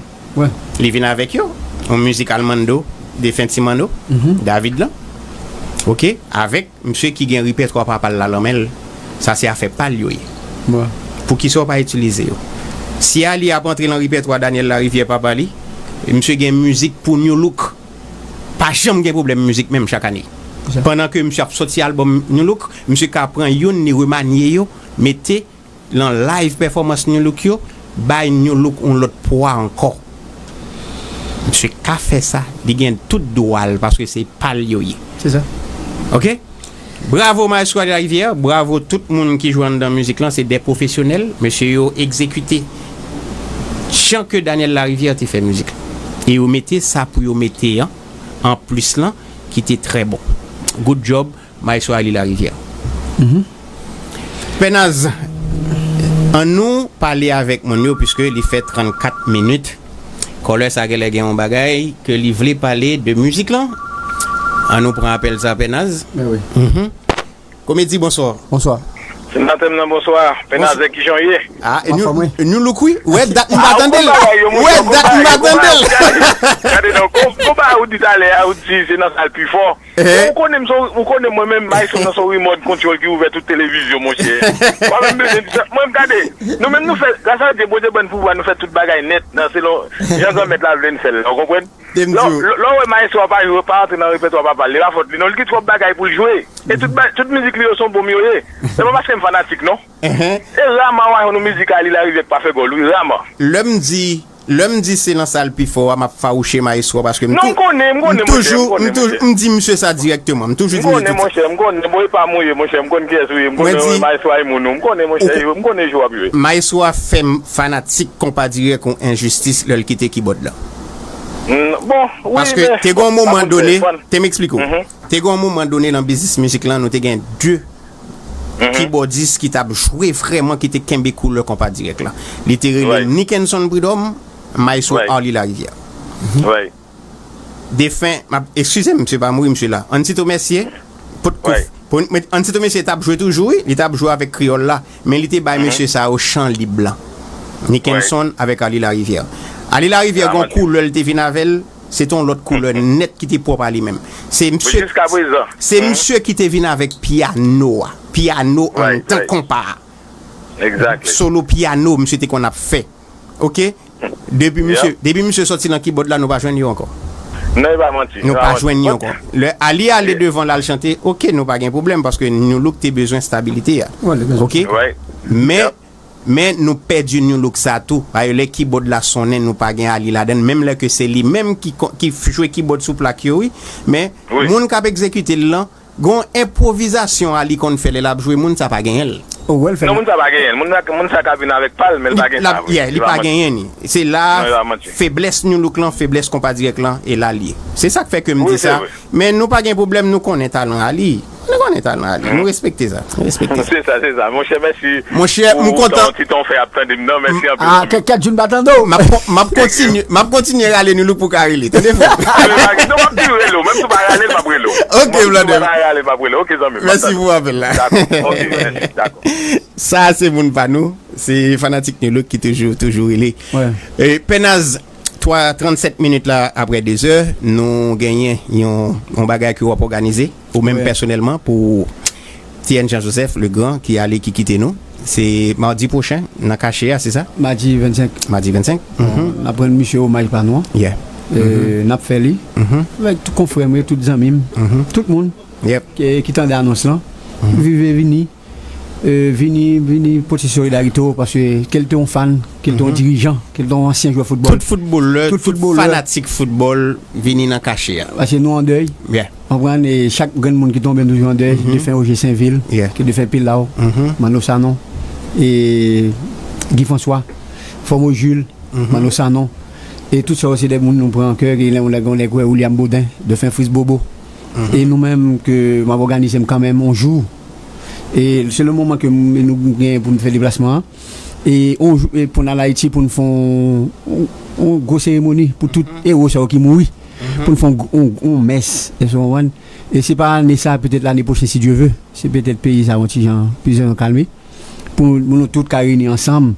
Li vin avèk yo. Yon mizik Almando, defen Ti Manno, David lan. Ok, avèk misye ki gen ripètwa papa l la nan men l. Sa se afè pa l yo ye. Poukisa w pa itilize yo? Si Arly ap antre nan ripètwa Daniel Larivière papa li, misye gen mizik pou Nu Look. Pa janm gen pwoblèm mizik menm chak ane. Pandan ke misye ap sòti albòm Nu Look, misye ka pran youn, li remanye yo, mete nan live pèfòmans Nu Look yo, bay Nu Look yon lòt pwa ankò. Misye ka fè sa, li gen tout dwa l, paske se pa l yo ye. Se sa. Ok? Bravo Maestro Arly Larivière, bravo tout moun ki jwe anndan mizik lan, se de pwofesyonèl, mesye yo egzekite jan ke Daniel Larivière te fè mizik lan. E yo mete sa pou yo mete an, an plis lan, ki te trè bon. Good job, Maestro Arly Larivière. Pè Naz, an nou pale avèk moun yo, piske li fè trannkat minit. Kòlè sa genlè gen yon bagay ke li vle pale de mizik lan. An nou pran apèl sa, Pè Naz. Men wi. Mhm. Komedi, bonswa. Bonswa. Senatè m nan, bonswa. Pè Naz, kijan w ye? Ah, e nou, nou louk wi. Wè dat m pa tande l. Wè dat m pa tande l. Gade non, kon, konpa ou di talè a, ou di se nan sal pi fò. Ou konnen m se, ou konnen mwen menm, Maestro nan se yon remote control ki ouvè tout televizyon, monchè. Pa menm bezwen di sa. Mwen, gade, nou menm nou fè, gras a Dye, Bondye ban n pouvwa, nou fè tout bagay nèt, nan selon jan Granmèt la vle n fè l, ou konprann? Lè w, lè w wè Maestro a pa jwe, pa antre nan repètwa papa l, li pa fòt li non, li gen twòp bagay pou l jwe. E tout ba-, tout mizik li yo se yon bonm yo ye. Se pa paske m fanatik non. E raman w a jwenn yon mizik Arly Larivière k pa fè gòl wi, raman. Lè m di Lè m di se nan sal pi fò a, m ap fawouche Maestro a, paske m tou-, m toujou, m toujou, m di misye sa dirèkteman. M toujou di misye sa. M konnen, monchè, m konnen, bon, e pa mouye, monchè, m konn kiyès ou ye, m konnen Maestro a e moun ou, m konnen, monchè, m konnen jou w ap jwe. Maestro a fè m fanatik konpa dirèk yon enjistis lè l kite kibòd la. Bon, wi, paske te gen yon moman done, te m eksplike w. Te gen yon moman done nan biznis mizik lan, nou te gen de kibòdis ki t ap jwe vrèman, ki te kenbe koulè konpa dirèk la. Li te rele Nickenson Prud'homme, Maestro Arly Larivière. Defen, m ap, eskize m, misye pa mouri, misye la. Ann Tito Mercier, pot kouf. Ann Tito Mercier t ap jwe toujou, wi, li t ap jwe avèk kreyòl la, men li te bay mesye sa yo chan lib lan. Nickenson avèk Arly Larivière. Arly Larivière gen yon koulè l te vin avè l, Se te yon lòt koulè nèt ki te pwòp a li menm. Se misye, se misye ki te vin avèk pyano a. Pyano anndan konpa a. Solo pyano, misye te konn ap fè. Oke? Depi misye, depi misye sòti nan kibòd la, nou pa jwenn yo ankò. Non, e pa manti. Nou pa jwenn yo ankò. Lè Ali ale devan l al chante, oke, nou pa gen pwoblèm, paske New Look te bezwen stabilite a. Oke? Men, men nou pèdi New Look sa tou. Paske lè kibòd la sonnen, nou pa gen Ali ladan l. Menm lè ke se li menm ki, ki jwe kibòd sou plak yo, wi. Men, moun k ap egzekite l lan, gon enpwovizasyon Ali konn fè lè l ap jwe, moun sa pa genyen l. Ou wè l fè. Non, moun sa pa genyen l. Moun sa, moun sa ka vin avèk pa l, men l pa gen sa vre. Yeah, li pa genyen ni. Se la feblès New Look lan, feblès konpa dirèk lan, e la l ye. Se sa k fè ke m di sa. Men nou pa gen pwoblèm, nou konnen talan Ali. Nou konnen talan Ali. Nou respekte sa. Nou respekte sa. Se sa, se sa. Monchè, mèsi. Monchè, m kontan. Ti ton fè ap tande m nan, mèsi anpil. Ah, kèt, kèt, Jun pa tande w. M ap, m ap kontinye, m ap kontinye rale New Look pou ka rele. Tande frè. Non, m ap di rele w. Menm si w pa rale l, m ap rele w. Ok, Blondel. Rale, m ap rele w. Ok, zanmi m. Mèsi pou apèl la. Dakò. Ok, mèsi. Dakò. Sa se moun pa nou, se fanatik New Look ki toujou, toujou rele. E, Pènaz, twa, trannsèt minit la apre de zè, nou genyen yon, yon bagay ke w ap òganize, ou menm pèsonèlman, pou T N Jean Joseph, le grand, ki ale, ki kite nou. Se madi pwochen, nan kache a, se sa? Madi vennsenk. Madi vennsenk. Bon, n ap rann misye omaj pa nou an. Yeah. E, n ap fè li. Avèk tout konfrè m yo, tout zanmi m, tout moun ki, ki tande anons lan. Vive vini. E, vini, vini pote solidarite w, paske ke l te yon fan, ke l te yon dirijan, ke l te yon ansyen jwè foutbòl. Tout foutbolè, tout fanatik foutbòl vini nan kache a. Paske nou an dèy. Yeah. Konprann, e chak grenn moun ki tonbe, nou toujou an dèy. Defen Roger Sainvil, ke defen Pilaw, Manno Sanon, e Guy François, Fòmo Jules, Manno Sanon. E tout sa yo se de moun nou pran an kè, gen lè yon nèg, yon nèg wè William Baudin, defen Fritz Bobo. E nou menm ke m ap òganize m kanmenm yon jou. E se le moman ke m, nou gen pou m fè deplasman an. E yon jou, e pou n al Ayiti, pou n fè yon, yon, yon gwo seremoni pou tout ewo sa yo ki mouri. Pou n fè yon, yon, yon mès, èske w konprann? E se pa ane sa, petèt lane pwochen, si Dye ve. Se petèt peyi sa yon ti jan, plizyè jan kalme. Pou, pou nou tout ka reyini ansanm.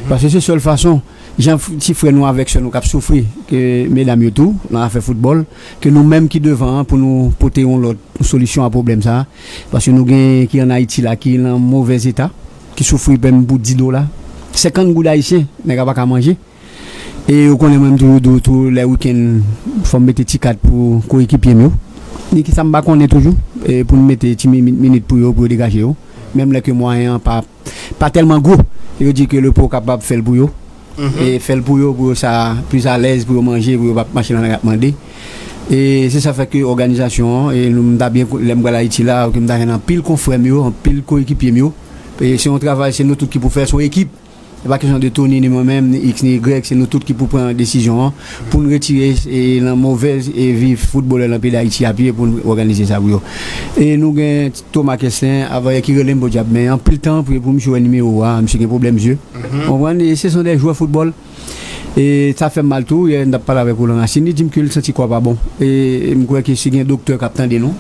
Paske se sèl fason, jan f-, ti frè nou avèk sè nou k ap soufri, ke medam yo tou, nan afè foutbòl, ke nou menm ki devan an, pou nou pote yon lòt solisyon a pwoblèm sa a. Paske nou gen ki ann Ayiti la, ki nan movèz eta, ki soufri menm pou dis dola. Senkant goud ayisyen, nèg la pa ka manje. E ou konnen mwen, m toujou di w tou, lè wikenn, fò m mete ti kat pou koyekipye m yo. Ni ki sa m pa konnen toujou, e pou n mete ti mi-, minit pou yo, pou yo degaje yo. Menm lè ke mwayen an pa, pa tèlman gwo, yo di ke le pauvre kapab fè l pou yo. E fè l pou yo, pou yo sa plis alèz, pou yo manje, pou yo pa mache nan lari ap mande. E se sa fè ke òganizasyon an, e nou, m ta byen, lè m pral Ayiti la, ke m ta jwenn anpil konfrè m yo, anpil koyekipye m yo. E se yon travay, se nou tout ki pou fè, se yon ekip. Se pa kesyon de Tony, ni mwen menm, ni X, ni Y, se nou tout ki pou pran desizyon an, pou n retire, e, nan movèz, e, vi foutbolè nan peyi Dayiti a pye, pou n òganize sa pou yo. E nou gen Thomas Kestin, avanyè ki rele m podyab, men anpil tan pou, pou misye wè nimewo a, misye gen pwoblèm zye. Konprann? E se son de jwè foutbòl. E sa fè m mal tou, yè n t ap pale avèk Roland Racine, li di m ke l santi kò a pa bon. E, e m kwè ke si gen doktè k ap tande nou,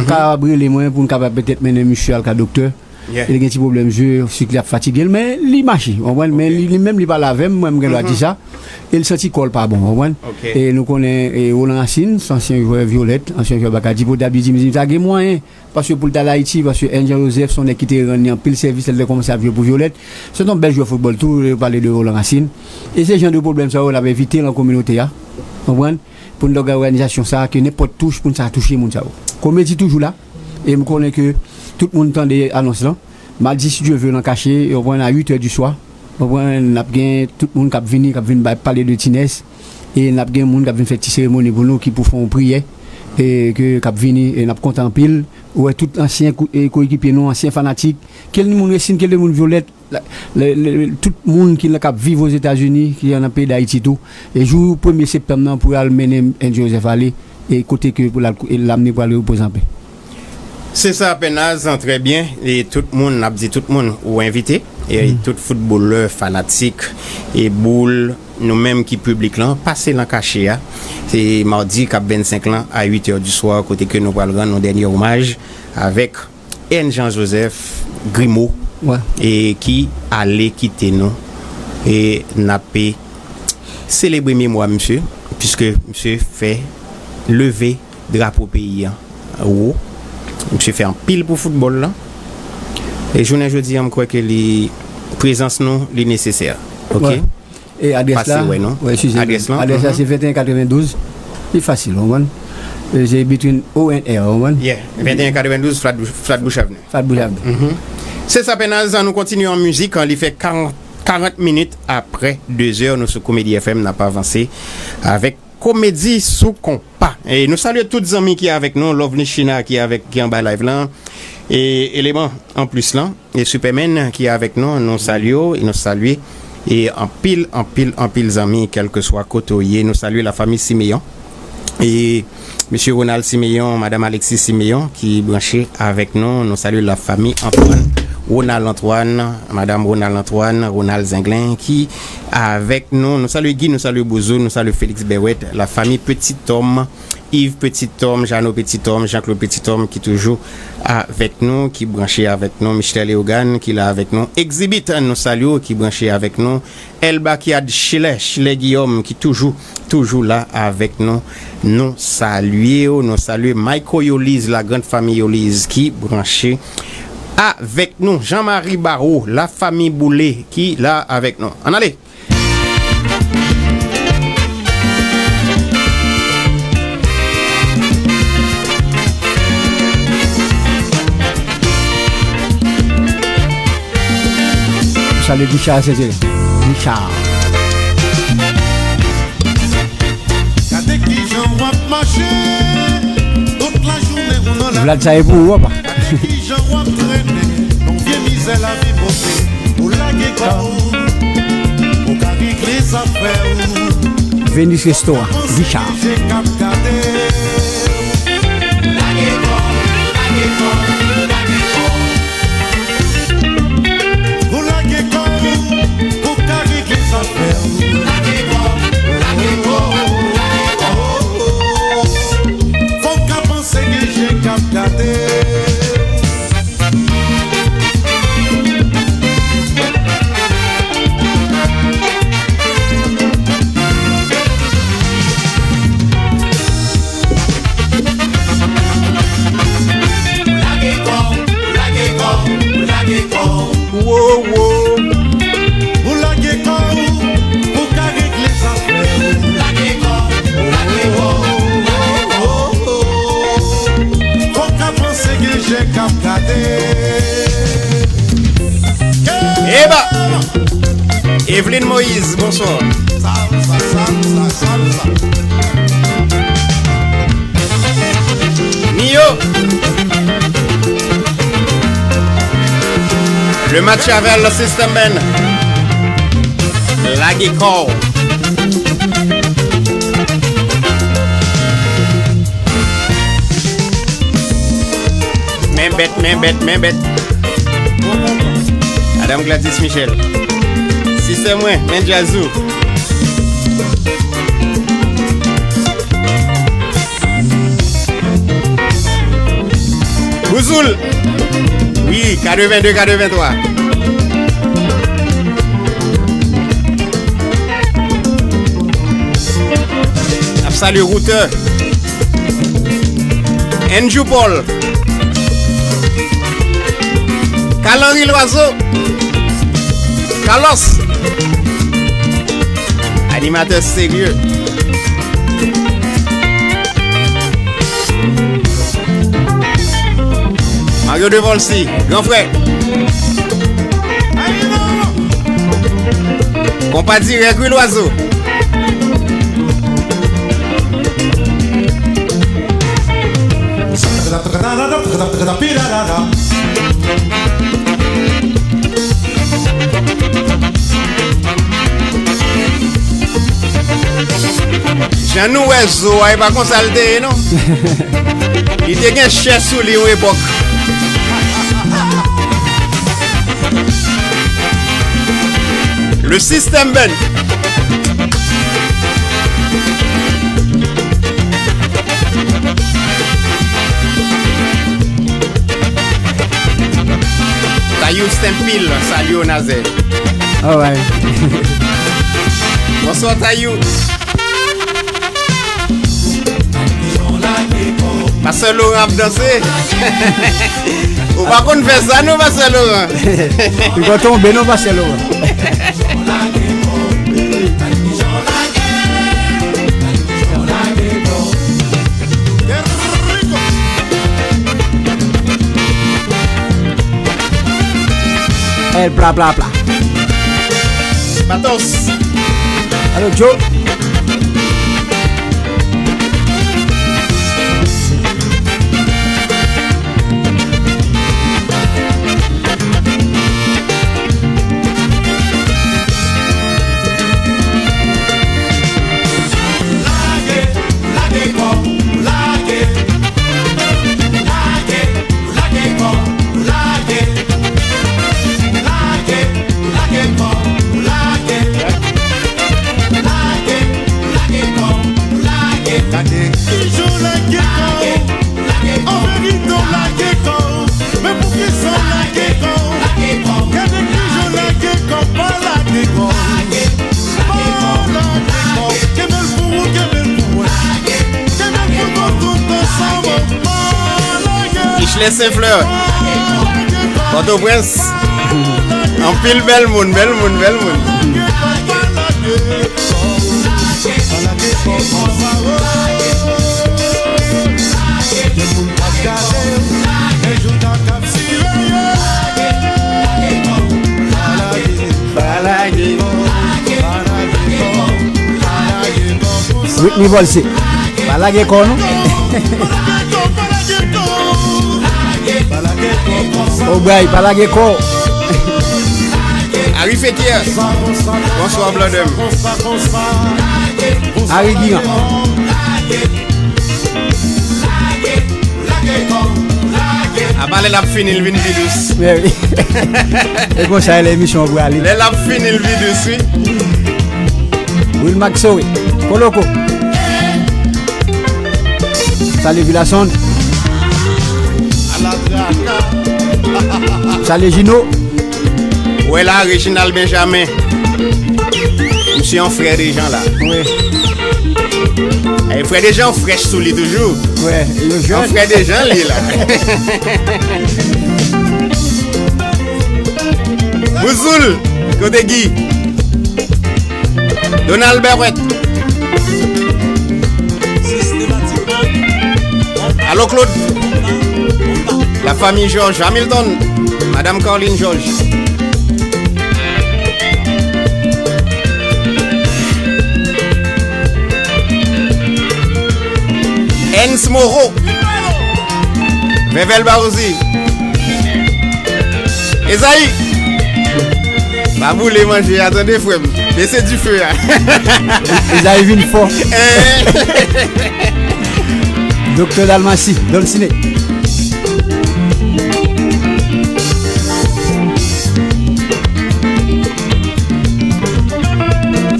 kapab rele mwen pou n kapab petèt mennen misye al ka doktè. E li gen ti pwoblèm zye, sik li ap fatige l, men li mache, w konprann? Men li, li menm li pale avè m, mwen m gen dwa di sa. E l santi kò l pa bon, w konprann? E nou konnen, e, Roland Racine, se ansyen jwè Vyolèt, ansyen jwè Bakadi, podyab li di m, li di m sa gen mwayen. Paske pou l t al Ayiti, paske Angel Joseph se yon nèg ki te rann li anpil sèvis lè l te kòmanse ap jwe pou Vyolèt. Se t yon bèl jwè foutbòl tou, yo pale de Roland Racine. E se jan de pwoblèm sa yo n ap evite nan kominote a. Konprann? Pou n lòg òganizasyon sa a, ke nenpòt touch pou n sa touche moun sa yo. Komedi toujou la. E m konnen ke tout moun tande anons lan. Madi, si Dye ve, nan kache, yo pran a uit è di swa. Konprann, n ap gen tout moun k ap vini, k ap vin bay, pale de Tinès. E n ap gen moun k ap vin fè ti seremoni pou nou, ki pou fè yon priyè. E ke, k ap vini, e n ap kontan anpil. Ou wè tout ansyen ko-, e koyekipye nou, ansyen fanatik. Ke l moun Resin, ke l moun Vyolèt, la, le, le, tout moun ki la, k ap viv Ozetazini, ki nan peyi Dayiti tou. E jou premye septanm nan, pou y al mennen Angel Joseph ale, e kote ke pou l al, e lam li pral repoze anpè. Se sa, Pènaz, trè byen. E tout moun, n ap di tout moun, ou envite. E tout foutbolè, fanatik, e boul, nou menm ki piblik lan, pase nan kache a. Se madi k ap vennsenk lan, a uit è di swa, kote ke nou pral rann yon dènye omaj avèk N. Jean Joseph Grimaud, e ki ale kite nou. E n ap selebre memwa misye, piske misye fè leve drapo peyi an wo. Misye fè anpil pou foutbòl lan. E jounen jodi a, m kwè ke li, prezans nou, li nesesè. Ok? Wè. E adrès la, pase wè nou. Wè, eskize m. Adrès la, adrès la, mhm, se venteyen katrevendouz. Li fasil, ou konprann? E se between O and R, ou konprann? Yeah, venteyen katrevendouz, Flatbush, Flatbush Avenue. Flatbush Avenue. Mhm. Se sa, Pennaz, an nou kontinye an mizik, an li fè karant, karant minit apre dezè, nou sou Komedi F M, n ap avanse avèk Komedi sou Konpa. E nou salye tout zanmi ki avèk nou, Lovely China ki avèk, ki anba live lan, e eleman anplis lan, e Superman ki avèk nou, nou salye w, e nou salye, e anpil, anpil, anpil zanmi, kèlkeswa kote w ye, nou salye lafanmi Simeon. E mesye Ronald Simeon, madanm Alexis Simeon ki branche avèk nou. Nou salye lafanmi Antoine, Ronald Antoine, madanm Ronald Antoine, Ronald Zenglen ki avèk nou. Nou salye Guy, nou salye Bouzou, nou salye Félix Berwet, lafanmi Petit Homme, Yves Petit Homme, Jeannot Petit Homme, Jean-Claude Petit Homme ki toujou avèk nou, ki branche avèk nou, Michel Léogane ki la avèk nou, Exhibit, nou salye w, ki branche avèk nou, Elba ki ad Chile, Chile Guillaume ki toujou, toujou la avèk nou. Nou salye w, nou salye Michael Yoliz, la grande famille Yoliz ki branche avèk nou. Jean-Marie Barreau, la famille Boulé ki la avèk nou. Ann ale! Salye Guichard, se Guichard. Gade kijan w ap mache tout lajounen ou nan la. Vlad, sa e pou ou, papa. Gade kijan w ap trennen nan vye mizè lavi pote. Ou lage kò w, ou ka regle zafè w. Venus Restaurant, Richard. Lage kò, lage kò, lage kò. Ou lage kò w, ou ka regle zafè w. Lage kò, lage kò, lage kò. Fò w ka panse gen je k ap gade. Lage kò, lage kò, lage kò. Wo, wo. Ou lage kò w, ou ka regle zafè w. Lage kò, lage kò, lage kò. Fò w ka panse gen je k ap gade. Eba! Evelyne Moïse, bonswa. Salsa, salsa, salsa. Nio. Le match avec le System Band. Lage kò w. Men bèt, men bèt, men bèt. Madame Gladys Michel. Sistè mwen, men djaz ou. Bouzoul. Wi, katrevenn de, katrevenntwa. N ap salye Routè. Andrew Paul. Carl Henry Loiseau. Carlos. Animatè serye. Mario Devolcy, gran frè. Konpa dirèk, wi, Lwazo. Jan nou wè zo a, e pa konsa l te ye, non. Li te gen chè sou li yon epòk. Le System Band. Tayou Stempil, salye w Nazè. Alright. Bonswa Tayou. Pastè Laurent ap danse. Ou pa konn fè sa non, Pastè Laurent. Li pa tonbe non, Pastè Laurent. El pla pla pla. Matos. Alo, Joe. Lage, lage kò, lage. Lage, lage kò, lage. Lage, lage kò, lage. Lage, lage kò, lage. Lage. Kijan w lage kò w? An verite w lage kò w. Men poukisa w lage kò w? Gade kijan w lage kò w, pa lage kò w. Pa lage kò w. Kenbe l pou ou, kenbe l pou mwen. Kenbe l pou nou tout ansanm. Pa lage. Michelet Saint Fleur, Pòtoprens. Anpil bèl moun, bèl moun, bèl moun. Whitney Volcy. Pa lage kò w non. Obray, pa lage kò w. Harry Fetier. Bonswa, Blondem. Harry Guiran. Apa lè l ap fini, l vin pi dous. Mè wi. E konsa e lè emisyon an prale. Lè l ap fini, l pi dous, wi. Wilmax Sowe. Koloko. Salye Vilason. Salye Jino. Wè la, Reginald Benjamin. Misye yon frè Dejan la. Wi. E frè Dejan frèch sou li toujou. Wè, yo jèn. Yon frè Dejan li la. Bouzoul, kote Guy? Donald Berwet. Alo Claude. La famille Georges Hamilton. Madame Carline Georges. Ens Moreau. Vèvèl Baouzi. Ezayi. Pa boule manje a, tande, frè m. Bese dife a. Ezayi vin fò. Eh. Doktè Dalmasi, Don Sine.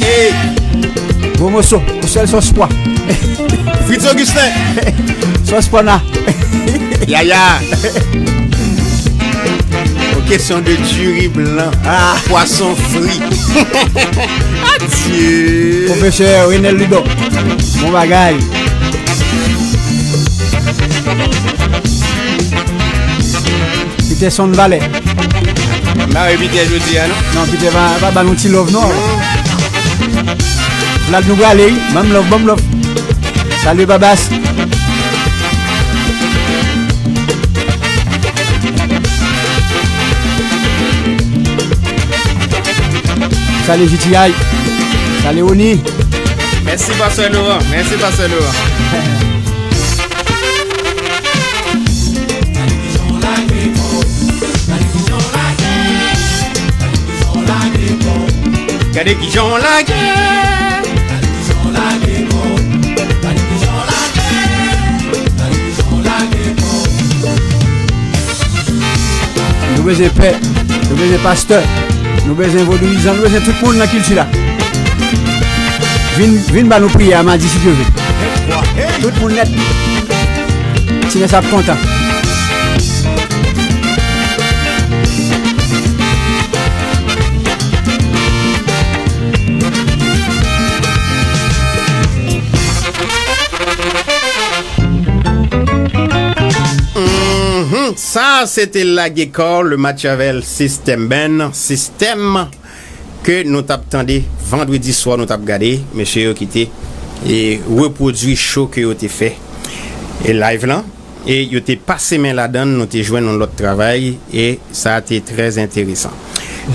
Hey. Gwo moso, yon sèl sòs pwa. Fritz Augustin. Sòs pwa na. Yaya. Yon kesyon de diri blan, ah, pwason fri. Adye. Pwofesè Renel Ludor. Bon bagay. Peterson Valè. M pa wè Peter jodi a, non? Non, Peter pa, pa ban nou ti love, non. Vlad, nou prale, wi. Ban m love, ban m love. Salye Babas. Salye J T I. Salye Oni. Mèsi, Pastè Laurent. Mèsi, Pastè Laurent. Gade kijan w lage. Nou bezwen pè, nou bezwen pastè, nou bezwen vodouyizan, nou bezwen tout moun nan kilti la. Vin, vin ba nou priyè a madi si Dye vle. Tout moun nèt. Ti nèg sa ap kontan. Sa se te Lage Kò, le Machiavel System Band, sistèm ke nou t ap tande vandredi swa, nou t ap gade mesye yo ki te e, repwodui cho ke yo te fè e live lan. E yo te pase men ladan l, nou te jwenn yon lòt travay, e sa te trè enteresan.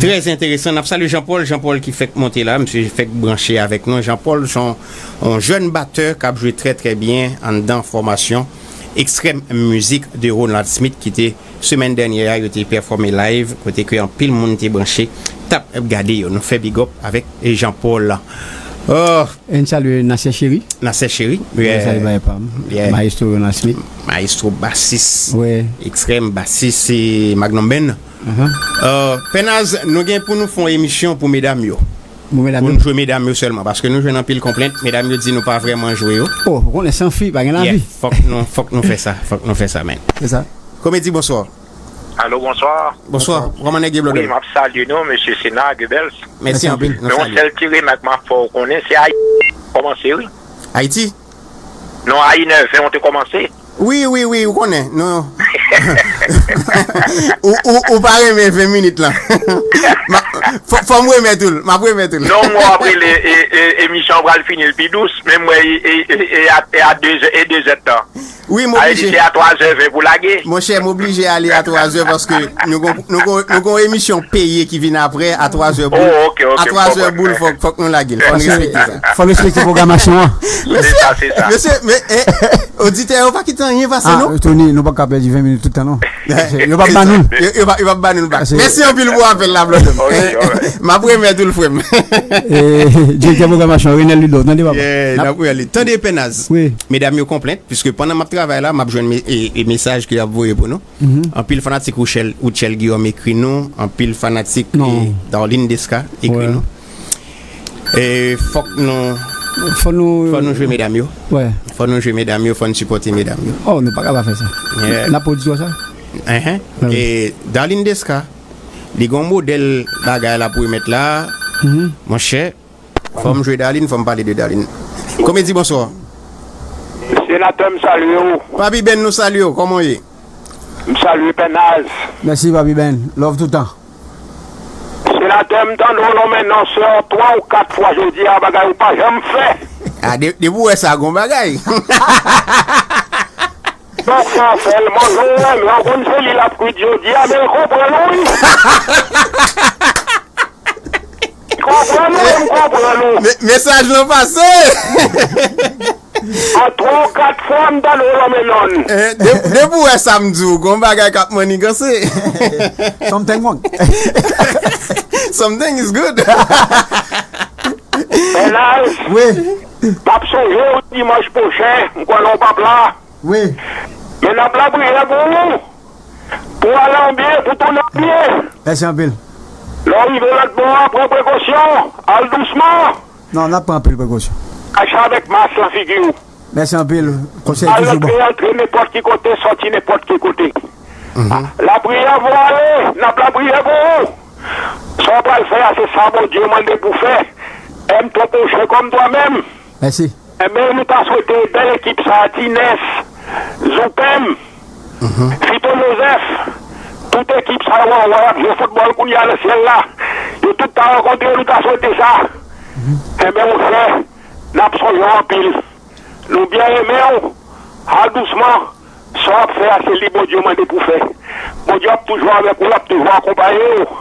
Trè enteresan. N ap salye Jean Paul, Jean Paul ki fèk monte la, misye fèk branche avèk nou. Jean Paul se yon, yon jèn batè k ap jwe trè, trè byen anndan fòmasyon Extreme Music de Ronald Smith ki te, semèn dènyè a, yo te pèfòme live, kote ke anpil moun te branche, t ap gade yo. Nou fè big up avèk Jean Paul. Oh, E n salye Nasè Cheri. Nasè Cheri. Mwen salye bagay pa m. Yeah. Maestro Ronald Smith. Maestro basis. Wi. Ekstrèm basis, se Magnum Band. Uh-huh. Euh, Pènaz, nou gen pou nou fè yon emisyon pou medam yo. Pou medam yo? Pou nou jwe medam yo sèlman, paske nou jwenn anpil konplent, medam yo di nou pa vrèman jwe yo. Oh, ou konnen san fi, pa gen lavi. Yeah, fòk nou, fòk nou fè sa, fòk nou fè sa, men. Se sa. Komedi, bonswa. Alo, bonswa. Bonswa. Kòman nèg yo, blòdè? Wi, m ap salye nou, mesye Sena, Goebbels. Mèsi anpil. Men yon sèl ti remèk m ap fè w konnen, se Ayiti kòmanse, wi. Ayiti? Non, Ayi nèf, ou te kòmanse. Wi, wi, wi, ou konnen. Non. Ou, ou, ou pa renmen ven minit lan. Ma, fò, fò m remèt ou l. M ap remèt ou l. Non, mwen ap rele, e, e, emisyon an pral fini l pi dous, men mwen, e, e, e, e a, e a de zè, e de zè tan. Wi, m oblije. Ayiti, se a twa zè ven pou lage. Monchè, m oblije ale a twa zè paske nou gon, nou gon, nou gon emisyon peye ki vin apre a twa zè boul. Oh, ok, ok, a twa zè boul, fòk, fòk nou lage l. Fò n respekte sa. Fò n respekte pwogramasyon an. Se sa, se sa. Mesye, men, eh, oditè yo pa kite anyen pase, non? Ah, Tony, nou pa ka pèdi ven minit tout tan, non. Yo p ap ba nou l. Yo, yo p ap, yo p ap ba nou l bak. Mèsi anpil pou apèl la, Blòdòm. Ok, alright. M ap remèt ou l, frè m. Eh, direktè pwogramasyon, Renel Ludo, tande, papa. Yeah, n ap rele. Tande, Pènaz. Wi. Medam yo konplent. Piske pandan m ap travay la, m ap jwenn me-, e, e mesaj ke y ap voye pou nou. Mhm. Anpil fanatik Rutshelle, Rutshelle Guillaume ekri nou, anpil fanatik, e, Darline Desca ekri nou. E fòk nou, fò nou, fò nou jwe medam yo. Wè. Fò nou jwe medam yo, fò n sipòte medam yo. Oh, nou pa ka pa fè sa. Yeah. N ap pwodui sa. Enhen. E Darline Desca, li gon modèl bagay la pou remèt la. Mhm. Monchè, fò m jwe Darline, fò m pale de Darline. Komedi, bonswa. Senatè, m salye w. Papi Ben, nou salye w. Kòman w ye? M salye Pè Naz. Mèsi, Papi Ben. Love toutan. Senatè, m tande w nonmen non sè twa ou kat fwa jodi a, bagay ou pa janm fè. Ah, de-, depi w wè sa, gon bagay. Donk, sa fè l manje w renmen, w konn se li l ap kwit jodi a, men l konprann ou, wi. Konprann ou, m konprann ou. Me-, mesaj lan pase. An twa ou kat fwa, m tande w lanmen nonn. Eh, de-, depi w wè sa m di w, gon bagay k ap manniganse. Something wrong. Something is good. Pè Naz, wi, m ap sonje w dimanch pwochen, m konnen w p ap la. Wi. Men n ap lapriyè pou ou. Pou w ale an byen, pou w tounen an byen. Mèsi anpil. Lè w rive lòt bò a, pran prekosyon, al dousman. Non, n ap pran anpil prekosyon. Mache avèk mas nan figi w. Mèsi anpil. Konsèy toujou bon. Al antre, antre nenpòt ki kote, sòti nenpòt ki kote. Mhm. Lapriyè pou w ale, n ap lapriyè pou ou. Sa w pral fè a, se sa Bondye mande pou w fè. Aime ton prochain comme toi-même. Mèsi. Enben, nou ta swete bèl ekip sa a, Tinès, Zoupèm, Fito Jozèf, tout ekip sa yo, wè y ap jwe foutbòl kounye a nan syèl la. Yo tout ta rankontre, nou ta swete sa. Enben, monchè, n ap sonje w anpil. Nou byen renmen w. Al dousman. Sa w ap fè a, se li Bondye mande pou fè. Bondye ap toujou avèk ou, l ap toujou akonpaye w.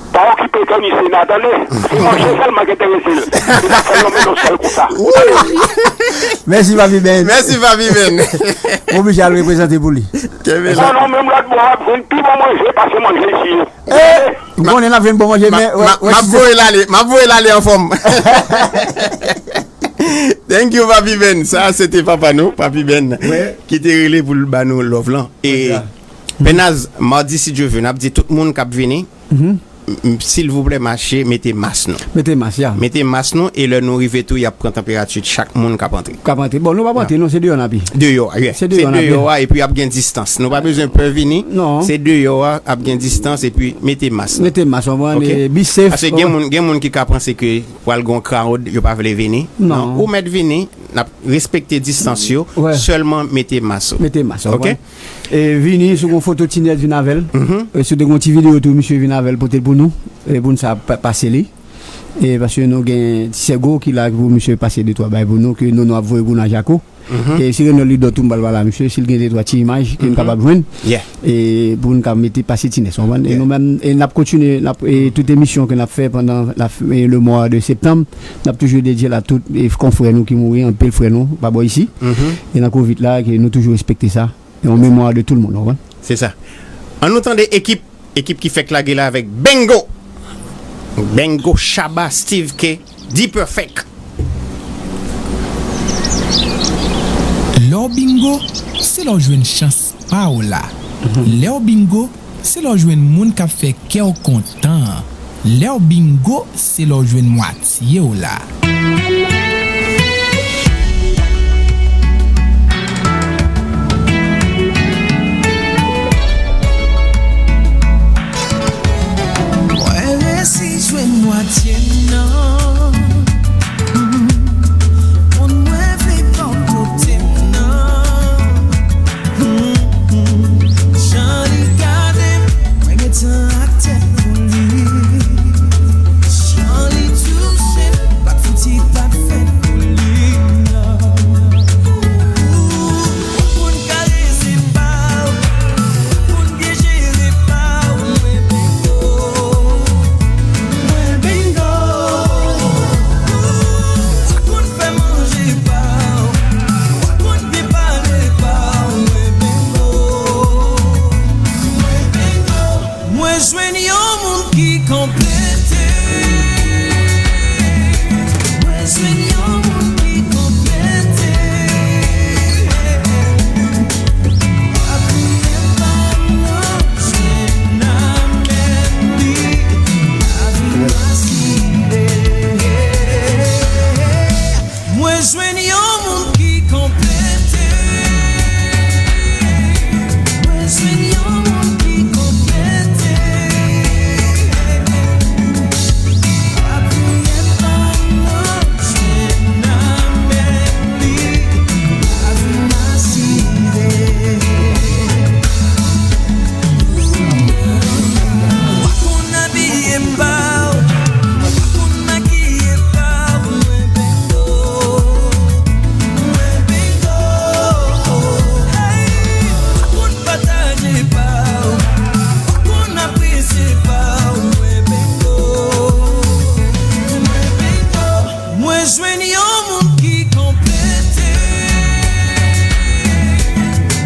Pa okipe Tony Sena, tande. Se manje sèlman ki enterese l. Li pa fè l nonmen non sèl konsa. Mèsi, Papi Ben. Mèsi, Papi Ben. Oblije al reprezante pou li. Kenbe la. Non, non, menm lòt bò, w ap jwenn pi bon manje pase manje isi yo. Eh, m konnen n ap jwenn bon manje, men, m ap voye l ale, m ap voye l ale anfòm. Thank you, Papi Ben. Sa, se te papa nou, Papi Ben, ki te rele pou l ba nou love lan. E Pè Naz, madi, si Dye ve, n ap di tout moun k ap vini, m- silvouplè, mache, mete mas nou. Mete mas, ya. Mete mas nou, e lè nou rive tou, y ap pran tanperati chak moun k ap antre. K ap antre. Bon, nou p ap antre, non, se deyò n ap ye. Deyò a, yeah. Se Se deyò n ap ye. Deyò a, epi ap gen distans. Nou pa bezwen pè vini. Non. Se deyò a, ap gen distans, epi mete mas nou. Mete mas, w konprann, Ok? e be safe, Paske gen moun, gen moun ki ka panse ke pral gon crowd, yo pa vle vini. Non. Non, ou mèt vini, n ap respekte distans yo, Wè. sèlman mete mas ou. Mete mas, Ok? wè. E vini, si w gon foto Tinèz, vin avè l. Mhm. E si w te gon ti videyo tou, misye vin avè l, pote l pou nou. E pou n sa pa- pase li. E paske nou gen Sego ki la pou misye pase de twa bay pou nou, ke nou, nou ap voye pou n a Jako. Mhm. E si Renol Lidò tou, m pral pale a misye, si l gen de twa ti imaj ke n Mhm. kapab jwenn. Yeah. E pou n ka mete pase Tinèz, w konprann? E Yeah. nou menm, e n ap kontinye, n ap, e tout emisyon ke n ap fè pandan la f- e le mwa de septanm, n ap toujou dedye l a tout e konfrè nou ki mouri, anpil frè nou, pa bò isi. Mhm. E nan kovid la, ke nou toujou respekte sa. E an memwa de tout le moun, w konprann? Se sa. An nou tande ekip, ekip ki fèk lage la avèk Bengo. Bengo, Shabba, Steve K, D-Perfect. Lè w bingo, se lè w jwenn chans pa w la. Lè w bingo, se lè w jwenn moun k ap fè kè w kontan an. Lè w bingo, se lè w jwenn mwatye w la. Mwen resi jwenn mwatye m nan. Moun mwen vle pa w kote m nan. Jan li gade m, mwen gentan atè pou li. Jan li touche m, pa t fouti, pa t fèt pou li, non. Pou n karese pa w, pou n byen jere pa w, mwen bengo. Mwen bengo. Sa konn fè manje pa w, sa konn byen pale pa w, mwen bengo. Mwen bengo. Mwen jwenn yon moun ki konplete. Mwen jwenn yon moun ki konplete. Apriye pa m nan, jwenn amèn li. Lavi m asire. Mwen jwenn yon moun ki konplete. Mwen jwenn yon moun ki konplete. Apriye pa m nan, jwenn amèn li. Lavi m asire. Ou pa konn abiye m pa w, ou pa konn makiye pa w, mwen bengo. Mwen bengo. Hey, pa konn pataje pa w, pa konn apresye pa w, mwen bengo. Mwen bengo. Mwen jwenn yon moun ki konplete.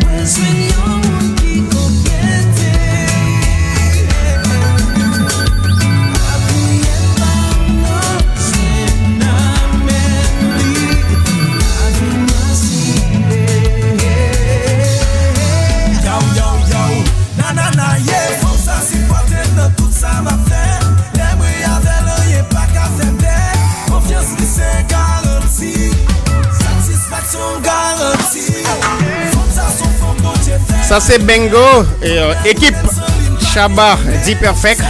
Mwen jwenn yon moun ki konplete. Apriye pa m nan, jwenn amèn li. Lavi m asire. Yow, yow, yow. Nanana, yeah. Fanm sa sipòte m nan tout sa m ap fè. Lè mwen avè l, anyen pa ka fè m pè. Konfyans li se garanti. Satisfaksyon garanti. Fanm sa se yon fanm Bondye fè. Sa se Bengo, e, euh, ekip Shabba, D-Perfect.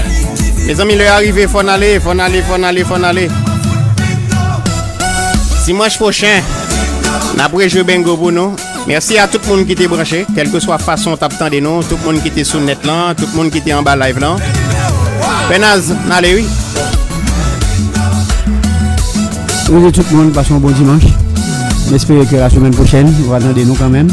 Mezanmi, lè a rive, fò n ale, fò n ale, fò n ale, fò n ale. Dimanch pwochen, n ap rejwe Bengo pou nou. Mèsi a tout moun ki te branche, kèlkeswa fason w t ap tande nou, tout moun ki te sou nèt lan, tout moun ki te anba live lan. Pè Naz, n ale wi. Rele tout moun, pase yon bon dimanch. M espere ke la semèn pwochèn, nou va tande nou kanmenm.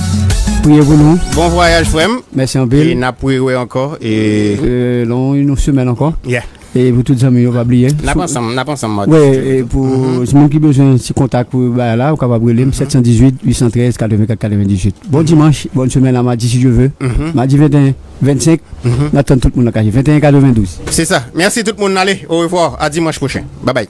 Priye pou nou. Bon vwayaj, frè m. Mèsi anpil. E n ap rewè ankò. E Euh, long, yon semèn ankò. Yeah. E pou tout zanmi yo, pa bliye. N ap ansanm, n ap ansanm, Madi. Wi, e pou moun ki bezwen ti kontak pou bagay la, ou kapab rele m, sèt san dizuit, uit san trèz, katrevenkat, katrevendizuit. Bon dimanch, bòn semèn, a madi, si Dye vle. Madi venteyen, vennsenk, n ap tann tout moun nan kay. Venteyen katrevendouz. Se sa. Mèsi tout moun, ale, orevwa, a dimanch pwochen. Babay.